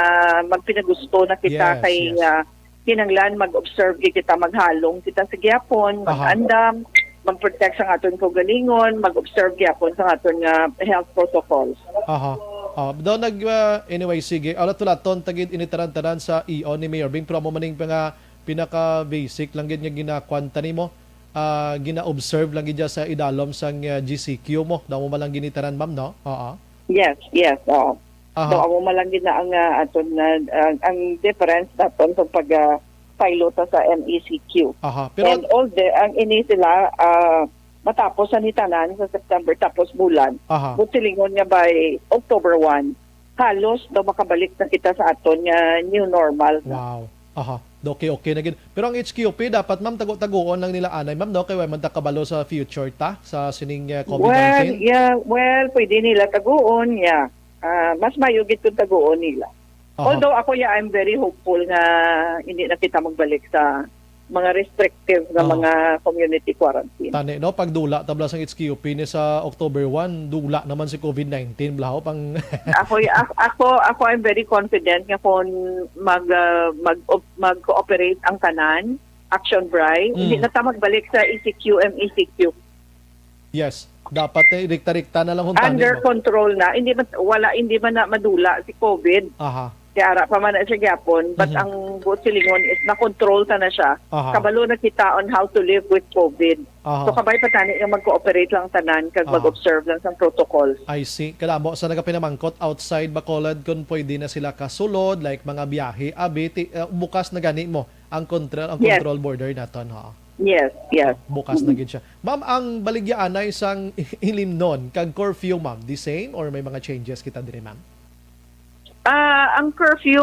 magpinagusto na kita Yes, kay, yes. uh, kinahanglan mag-observe gid kita, maghalong kita sa gihapon, Aha. mag-andam, mag-protect sa aton kaugalingon, mag-observe gihapon sa aton nga health protocols. Aha. Ah, daw nag, ah, anyway, sige. Alat-ulaton ta gid ini tanan-tanan sa E O ni Mayor Bing, pero amo maning pa nga pinaka-basic lang gid nga ginakuan ta nimo, ah, gina-observe lang gid dya sa idalom sang, ah, G C Q mo. Daw mo man lang gini tanan, ma'am, no? Oo. Yes, yes, oo. Aha. So, amo man lang gid na ang, ah, aton na, ang, ang difference naton sa pag, ah, pilot sa M E C Q. Aha. Pero And all the, ang ini sila, ah, matapos sa nitanan sa September, tapos bulan. Aha. Buot silingon nga by October one, halos daw makabalik na kita sa aton nga new normal na. Wow. Aha. Okay, okay na gid. Pero ang H Q P, dapat, ma'am, tago-tagoon lang nila anay, ma'am, no? Kay way man ta kabalo sa future ta, sa sining, ah, Covid nineteen. Well, yeah, well, pwede nila tagoon, yeah. Ah, mas mayo gid kung tagoon nila. Aha. Although ako, yeah, I'm very hopeful nga hindi na kita magbalik sa mga restrictive nga Aha. mga community quarantine. Tani, no? Pag dula ta bala sang H Q P ni sa October one, dula naman si Covid nineteen, bala, ho, pang Ako, y-, ak-, ako, ako, I'm very confident nga kung mag, ah, mag, mag-cooperate ang tanan, Action Bri, Mm. hindi na ta magbalik sa E C Q, M E C Q. Yes. Dapat, eh, rikta-rikta na lang kung tani, Under no? control na. Hindi man, wala, hindi man na madula si Covid. Aha. Kaya ara pa man na siya gyapon, but Mhm. ang buot silingon is na-control ta na siya. Aha. Kabalo na kita on how to live with Covid. Aha. So, kabay pa tani nga mag-cooperate lang tanan kag Aha. mag-observe lang sa protocol. I see. Kadamo sa nagapinamangkot outside Bacolod kung pwede na sila kasulod, like mga biyahe, abi, ti-, uh, bukas na gani mo ang control, ang Yes. control border naton, ha? Yes, yes. Bukas na Mhm. gid siya. Ma'am, ang baligya anay sang ilimnon kag curfew, ma'am, the same or may mga changes kita diri, ma'am? Ah, ang curfew,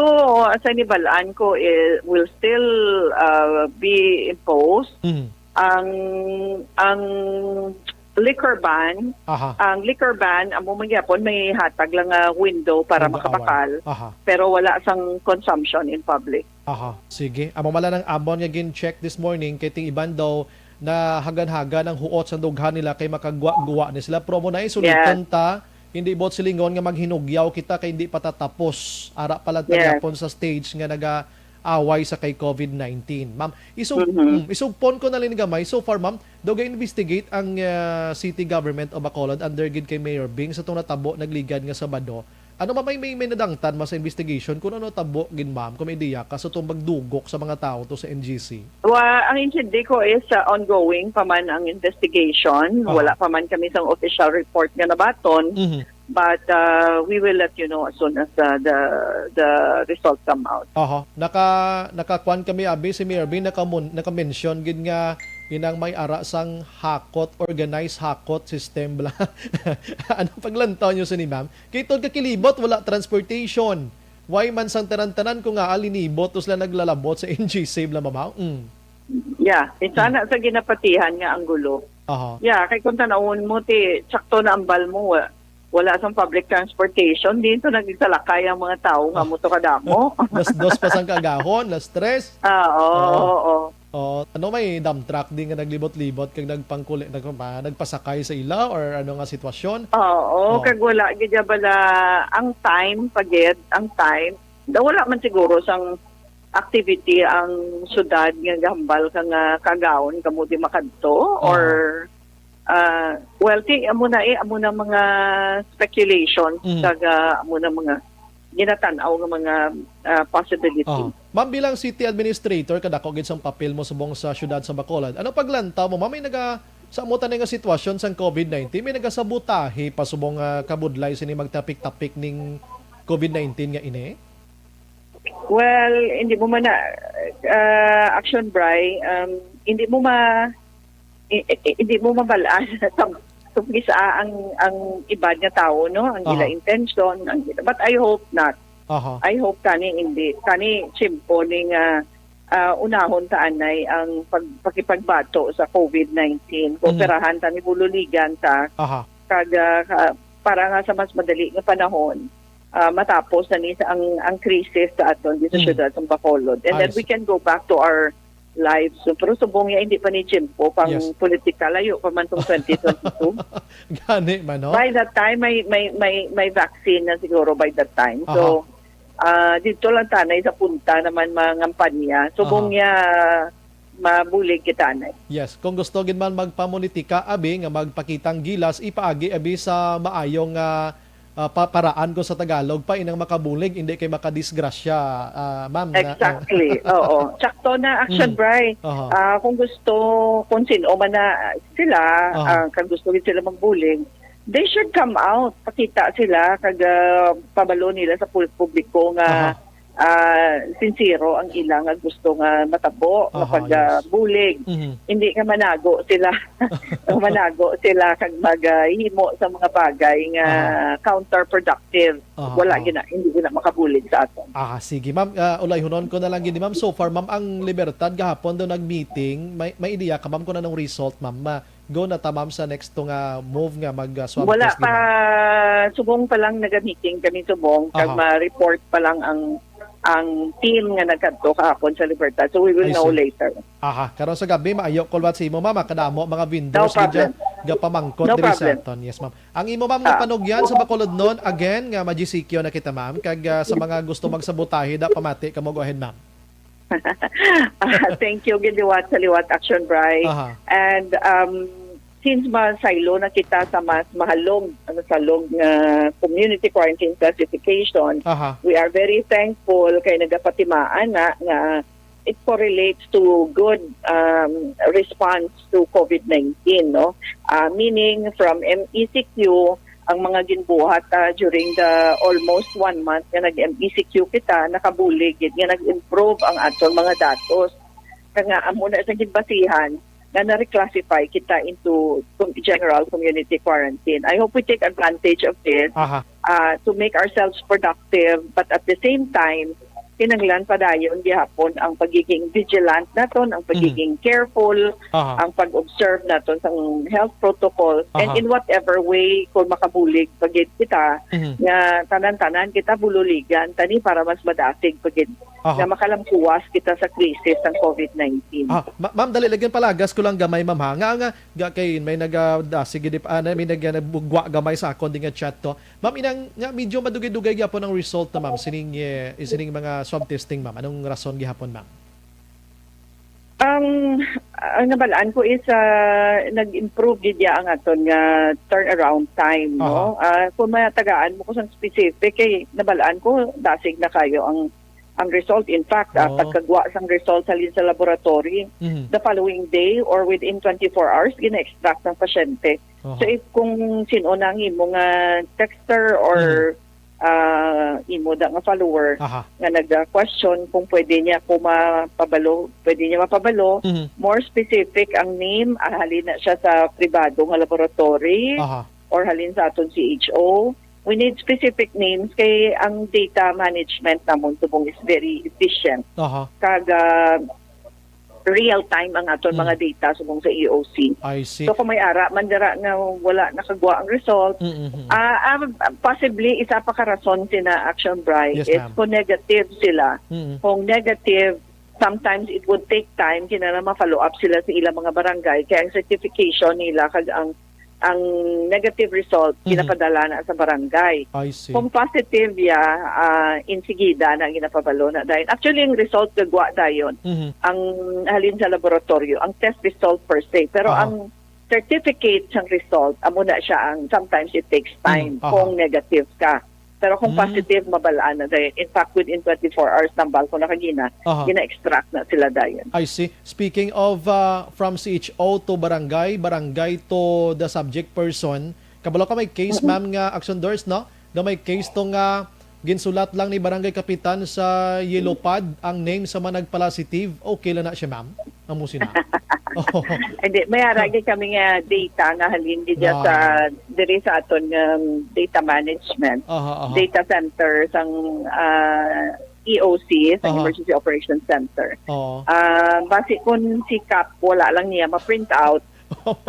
sa nibal-an ko, eh, will still, ah, be imposed. Mhm. Ang, ang liquor ban, Aha. ang liquor ban, amo man gyapon, may hatag lang nga window para Window makabakal, hour. Aha. pero wala sang consumption in public. Aha, sige. Amo man lang ang amon nga gin-check this morning, kay ting iban daw nahagan-hagan ang huot sa dughan nila kay makagwa-guwa ni sila. Pero amo na, eh, suliton Yeah. ta, hindi buot silingon nga maghinugyaw kita kay hindi pa ta tapos. Ara pa lang ta Yeah. gyapon sa stage nga nag-aaway sa kay Covid nineteen. Ma'am, isug-, Mhm. mm, isugpon ko na lang gamay. So far, ma'am, daw ga-investigate ang, ah, city government o Bacolod under gid kay Mayor Bing sa tong natabo nagligad nga Sabado. Ano, ma'am, may, may, may nadangtan mo sa investigation kung ano tabo gid, ma'am, kung may ideya ka sa tong pagdugok sa mga tawo to sa M G C? Wa-, ang intindi ko is, uh, ongoing pa man ang investigation. Aha. Wala pa man kami sang official report nga nabaton. Mhm. But uh, we will let you know as soon as uh, the the result come out. Oho. Naka, nakakuan kami, abi, si Mayor Bing, nakamun, naka-mention gid nga inang may ara sang hakot, organized hakot system bla. Ano paglantaw nyo sini, ma'am? Kay tod kakilibot, wala transportation. Why man sang tanan-tanan ko nga alinibot to sila naglalabot sa N G C bla, ma'am? Mm. Yeah, isa na sa ginapatihan nga ang gulo. Aha. Yeah, kay kung tanawon mo, ti, sakto na ang bal mo, wa- wala sang public transportation. Dito nagsalakay ang mga tao nga mo to kadamo. Las dos pa sang kagahon, las tres. Ah, oo, Oo. oo. Oh, ano, may dump truck din nga naglibot-libot kag nagpangkuli, nagpa, nagpasakay sa ila or ano nga sitwasyon? Oo, Oh. kag wala gid bala ang time pagid, ang time. Da wala man siguro sang activity ang syudad nga gahambal ka nga kagaon kamo di makadto, Oo. Or Ah, well, ti, amo na eh, amo na mga speculation, Mhm. Kag ah, amo na mga ginatan-aw nga mga ah, possibility. Oh. Ma'am, bilang city administrator, kadako gid sang papel mo subong sa siyudad sa Bacolod. Ano paglantaw mo, ma'am? May naga sa amo tanay nga sitwasyon sang covid nineteen, may nagasabotahe pa subong nga kabudlay sini magtapik-tapik ning covid nineteen nga ini? Well, hindi mo man na ah, action, Bri, um, hindi mo ma i- i- hindi mo mabal-an sa sa umpisa ang ang iban nga tawo, no, ang ila Aha. Intention, ang ila, but I hope not. Aha. I hope kani hindi, kani tiyempo ni nga ah, unahon ta anay ang pag, pakipagbato sa covid nineteen. Mm. Kooperahan ta ni bululigan ta Aha. Kag ah, ka- para nga sa mas madali nga panahon ah, matapos na ni sa ang ang krisis sa aton di sa Mm. Syudad sa Bacolod, and then Ayos. We can go back to our lives. So, pero subong niya, hindi pa ni Jimpo pang Yes. Politika. Layo pa man tong twenty twenty-two. Gani man, no? By that time, may, may, may, may vaccine na siguro by that time. So, Aha. Ah, dito lang tanay sa punta naman mangampanya. Subong Aha. Niya, mabulig kita anay. Yes, kung gusto gid man magpamulitika, abi, nga magpakitang gilas, ipaagi, abi, sa maayong ah, ah, pa, paraan ko sa Tagalog pa inang makabulig, hindi kay makadisgrasya, ah, ma'am, nga, ah, Exactly. Oo. Sakto na action, Mm. Bri. Aha. Ah, kung gusto, kung sino man na sila, Aha. Ah, kung gusto gid sila magbulig, they should come out. Pakita sila kag ah, pabalo nila sa pul- publiko nga Aha. Ah, sincero ang ila nga gusto nga matabo nga Aha, pag ah, yes. Bulig. Mhm. Hindi nga manago sila. Manago sila kag maghimo sa mga bagay nga Aha. Counterproductive. Aha, Wala aha. Gina, hindi gina makabulig sa aton. Ah, sige. Ma'am, ah, ulayhunon ko na lang gini, ma'am. So far, ma'am, ang Libertad gahapon do nag-meeting. May, may ideya ka, ma'am, kung anong result, ma'am? Ma, go na ta, ma'am, sa next to nga move nga mag, ah, swab Wala test ni pa, ma'am. Subong pa lang naga-meeting kami subong, kag Aha. Ma-report pa lang ang ang team nga nagkadto kahapon sa Libertad. So we will I know see. Later. Aha, karon sa gabi, maayo ko liwat sa imo, ma'am. Kadamo mga vendors No problem. Gapamangkot No diri problem. Sa aton. Yes, ma'am. Ang imo, ma'am, nga Ah. Panugyan sa Bacolodnon, again, nga ma-G C Q na kita, ma'am. Kag ah, sa mga gusto magsabotahe, da pamati ka mo, go ahead, ma'am. Ah, thank you gid liwat sa liwat action, Bri. Aha. And um, since masaylo na kita sa mas mahalog, ano, salog nga community quarantine classification, Aha. We are very thankful kay nagapatimaan na nga it correlates to good um, response to covid nineteen, no? Ah, meaning from M E C Q, ang mga ginbuhat ah, during the almost one month nga nag-M E C Q kita, nakabulig gid nga nag-improve ang aton mga datos. Kaya nga, amo na sa ginbasihan nga na-reclassify kita into com- general community quarantine. I hope we take advantage of this Aha. Uh, to make ourselves productive, but at the same time, kinahanglan padayon gihapon ang pagiging vigilant naton, ang pagiging careful, Aha. Ang pag-observe naton sang health protocol, and Aha. In whatever way, kung makabulig pa gid kita, Mhm. Nga tanan-tanan kita bululigan tani para mas madasig pa gid Aha. Nga makalampuwas kita sa krisis sang covid nineteen. Ah, ma- ma'am, dali lagi palagas ko lang gamay, ma'am, ha. Nga, nga, ga kay may nagadasig gid pa, ah, may nag nagbugwa gamay sa akon di nga chat to. Ma'am, inang nga medyo madugay-dugay gyapon ang result na, ma'am, sining, eh, sining mga swab testing, ma'am. Anong rason gihapon, ma'am? Ang ang nabalaan ko is ah, nag-improve gid ya ang aton nga turnaround time, no? Aha. Ah, kung matagaan mo ko sang specific, kay nabalaan ko dasig na kayo ang ang result. In fact, ah, Oh. Pagkagwa sang result halin sa laboratory, Mhm. The following day or within twenty-four hours, gina-extract ng pasyente. Aha. So, if kung sino na ang imo nga texter or, Mhm. ah, imo da nga follower Aha. nga nag-question kung pwede niya ko mapabalo, pwede niya mapabalo, Mhm. more specific ang name, ah, halin na siya sa pribado nga laboratory Aha. or halin sa aton C H O. We need specific names kay ang data management namon subong is very efficient. Aha. Kag, ah, real time ang aton Mm. mga data subong sa E O C. I see. So, kung may ara man dira nga wala nakagwa ang result, Mm, mm, mm. ah, ah, possibly isa pa ka rason sina Action Bri Yes, is ma'am. kung negative sila. Mm. Kung negative, sometimes it would take time kinahanglan ma-follow up sila sa ilang mga barangay kay ang certification nila kag ang ang negative result Mhm. ginapadala na sa barangay. I see. Kung positive ya, ah, insigida na ginapabalo na dayon. Actually, ang result gagwa dayon Mhm. ang halin sa laboratorio, ang test result per se. Pero Aha. ang certificate sang result, amo na siya ang sometimes it takes time Mm, aha. kung negative ka. Pero kung Mm. positive, mabal-an na dayon. In fact, within twenty-four hours, nambal ko na kagina, Aha. gina-extract na sila dayon. I see. Speaking of, uh, from C H O to barangay, barangay to the subject person, kabalo ka may case, Mm-mm. ma'am, nga Action Doors, no? Nga may case to nga ginsulat lang ni barangay kapitan sa yellow pad ang name sa mga nagpositive. Okay lang na siya, ma'am? Amo sina. Oh. Hindi, may ara gid kami nga data nga halin gid dyan Wow. sa, diri sa aton nga data management, Aha, aha. data center sang, ah, E O C, sa Aha. Emergency Operations Center. Oo. Ah, basi kung si Kap, wala lang niya ma-print out,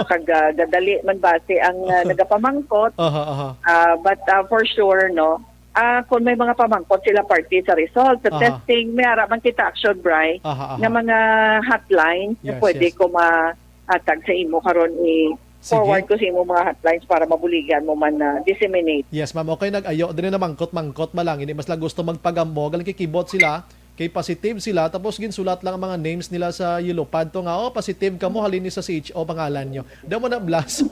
kag, ah, gadali man basi ang, ah, nagapamangkot. Aha, aha. Ah, but, ah, for sure, no, ah, kung may mga pamangkot sila parte sa result, sa Aha. testing, may ara man kita Action Bri Aha, aha. nga mga hotline nga Yes, pwede yes. ko mahatag sa imo karon i-forward Sige. ko sa imo mga hotlines para mabuligan mo man na disseminate. Yes, ma'am. Okay, nag-ayo. Dili na mangkot-mangkot man lang. Hindi mas lang gusto magpagamo. Galing kikibot sila. Kay positive sila. Tapos ginsulat lang ang mga names nila sa yellow pad to nga, "Oh, positive ka mo. Halin ni sa C H O pangalan nyo." Daw mo na blaso.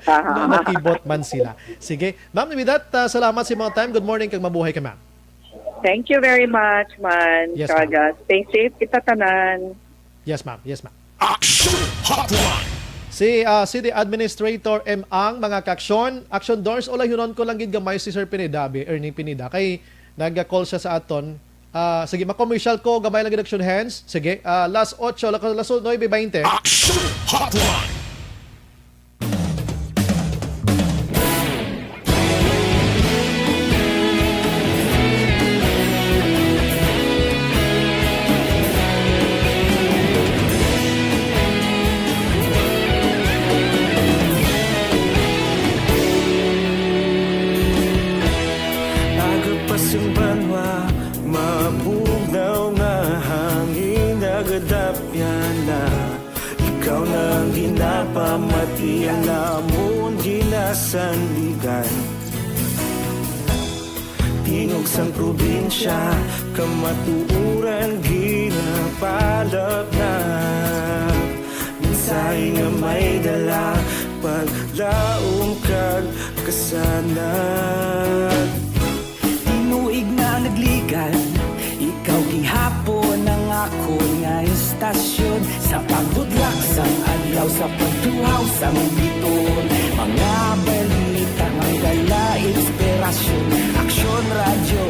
Aha. Na makibot man sila. Sige. Ma'am, with that, ah, salamat sa mga time. Good morning kag mabuhay ka, ma'am. Thank you very much, man. Yes, Kag, ma'am. ah, stay safe kita tanan. Yes, ma'am. Yes, ma'am. Action Hotline. Si, ah, City Administrator M. Ang mga kaaksyon, Action Doors, ulayhunon ko lang gid gamay si Sir Pineda, bi-, Ernie Pineda, kay nag-call siya sa aton. Ah, sige, ma-commercial ko, gamay lang gid action hands. Sige, ah, last otso, lako-, last nuebe baynte. Action Hotline. Aga pa sing banwa, mabugnaw nga hangin nagadapyan na. Ikaw na ang ginapamati, ang amon ginasandigan. Tingog sang probinsya, kamatuoran ginapalapnap. Mensahe nga may dala, paglaom kag kasanag. Tinuig na nagligad, ikaw gihapon ang akon nga estasyon. Sa pagbudlak sang adlaw, sa pagtuhaw sang biton, mga balita nga dala inspirasyon. Aksyon Radyo,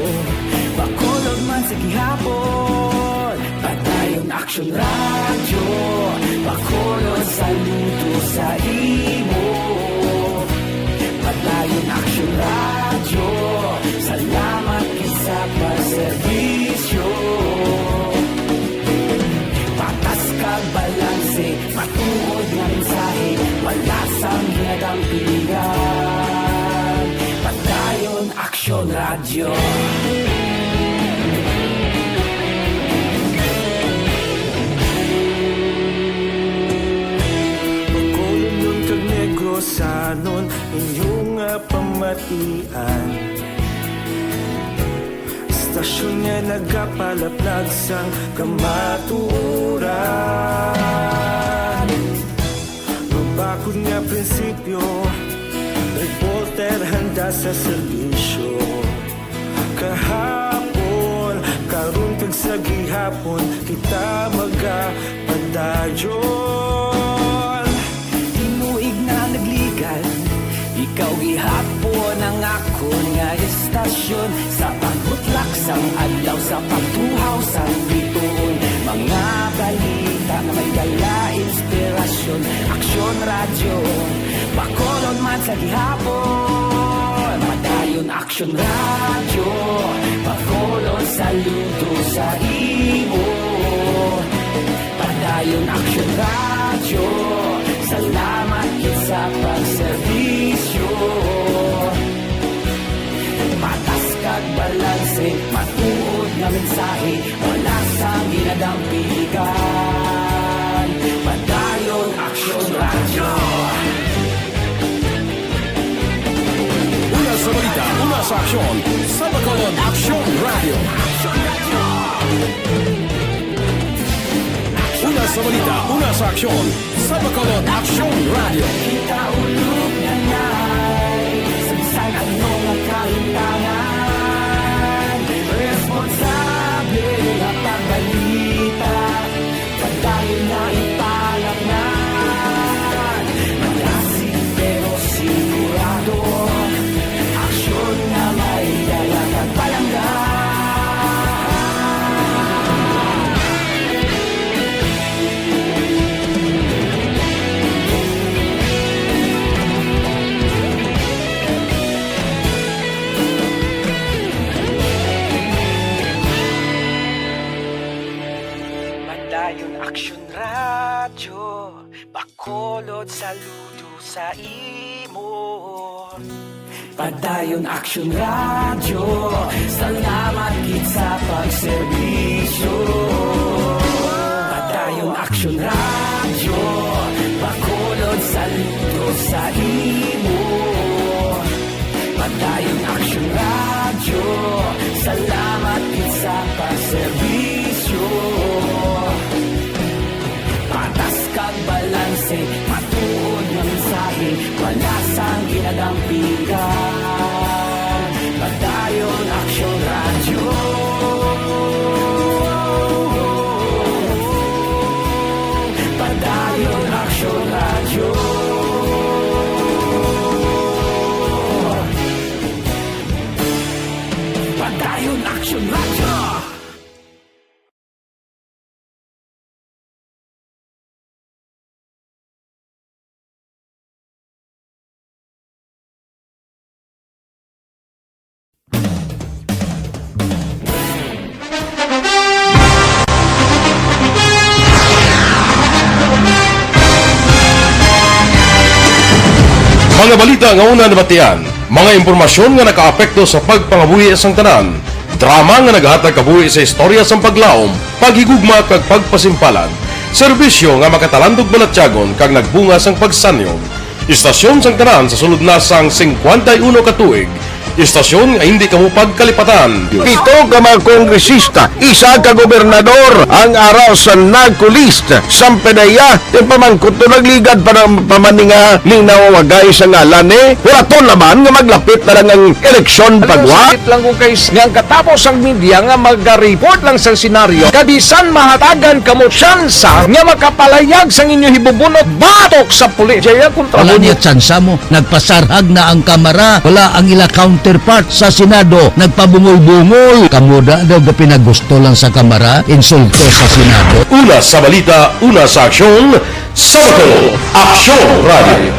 Bacolod man sa gihapon. Padayon Aksyon Radyo, Bacolod, saludo sa imo. Padayon Aksyon Radyo, salamat gid sa pagserbisyo. Patas kag balanse, matuod nga mensahe, wala sang ginadampingan. Padayon Aksyon Radyo. Bacolodnon kag Negrosanon, inyo nga pamatian. Istasyon nga nagapalaplag sang kamatuoran. Mabakod nga prinsipyo, reporter handa sa serbisyo. Kahapon, karon kag sa gihapon, kita magapadayon. Tinuig na nagligad, Nga istasyon sa pagbutlak sang adlaw, sa pagtuhaw sang bituon, mga balita nga may dala inspirasyon. Aksyon Radyo, Bacolod man sa gihapon. Padayon Aksyon Radyo, Bacolod saludo sa imo. Padayon Aksyon Radyo, salamat gid sa pagserbisyo. Patas kag balanse, matuod nga mensahe, wala sang ginadampigan. Padayon Aksyon Radyo. Una sa balita, una sa aksyon, sa Bacolod Aksyon Radyo. Una sa balita, una sa aksyon, sa Bacolod Aksyon Radyo. Kita ulog na nai, sa bisan ano nga kahintangan, responsable nga pagbalita, padayon nga ipalangnan. Malasig pero sigurado, aksyon nga may dala kag palangga. Padayon Aksyon Radyo, Bacolod saludo sa imo. Padayon Aksyon Radyo, salamat gid sa pagserbisyo. Padayon Aksyon Radyo, Bacolod saludo sa imo. Padayon Aksyon Radyo, salamat gid sa pagserbisyo. Patas kag balanse, matuod nga mensahe, wala sang ginadampigan. Padayon Aksyon Radyo. Padayon Aksyon Radyo. Padayon Aksyon Radyo. Mga balita nga una nabatian, mga impormasyon nga nakaapekto sa pagpangabuhi sang tanan, drama nga nagahatag kabuhi sa istorya sang paglaom, paghigugma kag pagpasimpalan, serbisyo nga makatalandog balatyagon kag nagbunga sang pagsanyog. Istasyon sang tanan sa sulod na sang singkwenta y uno ka tuig. Istasyon nga hindi kamo pagkalipatan. Pito ka mga kongresista, isa ka gobernador ang ara sa NAGCOLEST. Sampanaya, ti pamangkot to nagligad pa ng pamaninga ning nawawagay sa ngalan, eh. Wala to naman nga maglapit na lang ang eleksyon pagwa. Sakit lang ko, guys, nga ang katapos ang media nga magareport lang sa senaryo, kabisan mahatagan kamo tsansa nga makapalayag sang inyo hibubunot batok sa pulis. Jaya kontra Wala mo niya tsansa mo. Nagpasarhag na ang Kamara. Wala ang ila counterpart sa Senado. Nagpabungol-bungol. Kamo da daw gapinagusto lang sa Kamara, insulto sa Senado. Una sa balita, una sa aksyon, sa Bacolod Aksyon Radio.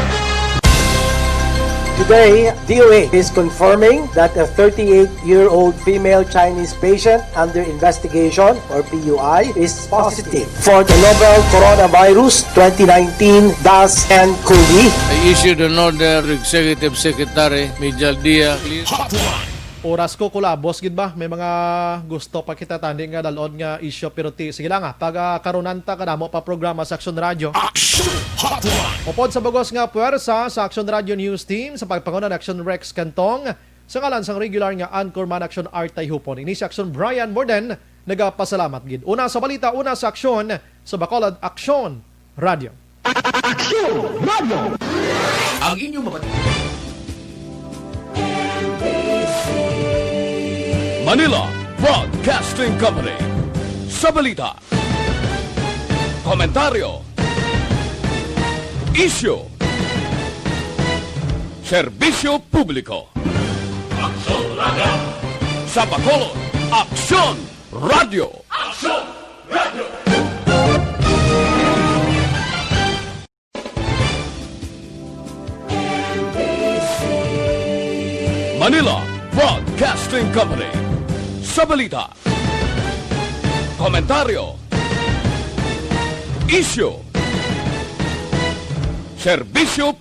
Today, D O A is confirming that a thirty-eight-year-old female Chinese patient under investigation, or P U I, is positive for the novel coronavirus twenty nineteen dash N cov. I issued an order, Executive Secretary Mijal Dia. Oras ko, kulabos gid ba? May mga gusto pa kita tani nga dalon nga isyu, pero ti, sige lang, ah. Pag, ah, karunan ta kadamo pa programa sa Aksyon Radyo. Aksyon Hotline! Upod sa bugos nga puwersa sa Aksyon Radyo News Team, sa pagpanguna ni Aksyon Rex Cantong, sa ngalan sang regular nga anchorman, Aksyon Art Tayhupon, ini si Aksyon Brian Morden, nagapasalamat gid. Una sa balita, una sa aksyon, sa Bacolod Aksyon Radyo. Aksyon Radyo. Ang inyong mabati. Manila Broadcasting Company. Sa balita, komentaryo, isyu, serbisyo publiko. Sa Bacolod, Aksyon Radio. Manila Broadcasting Company. Sa balita, komentaryo, isyu, serbisyo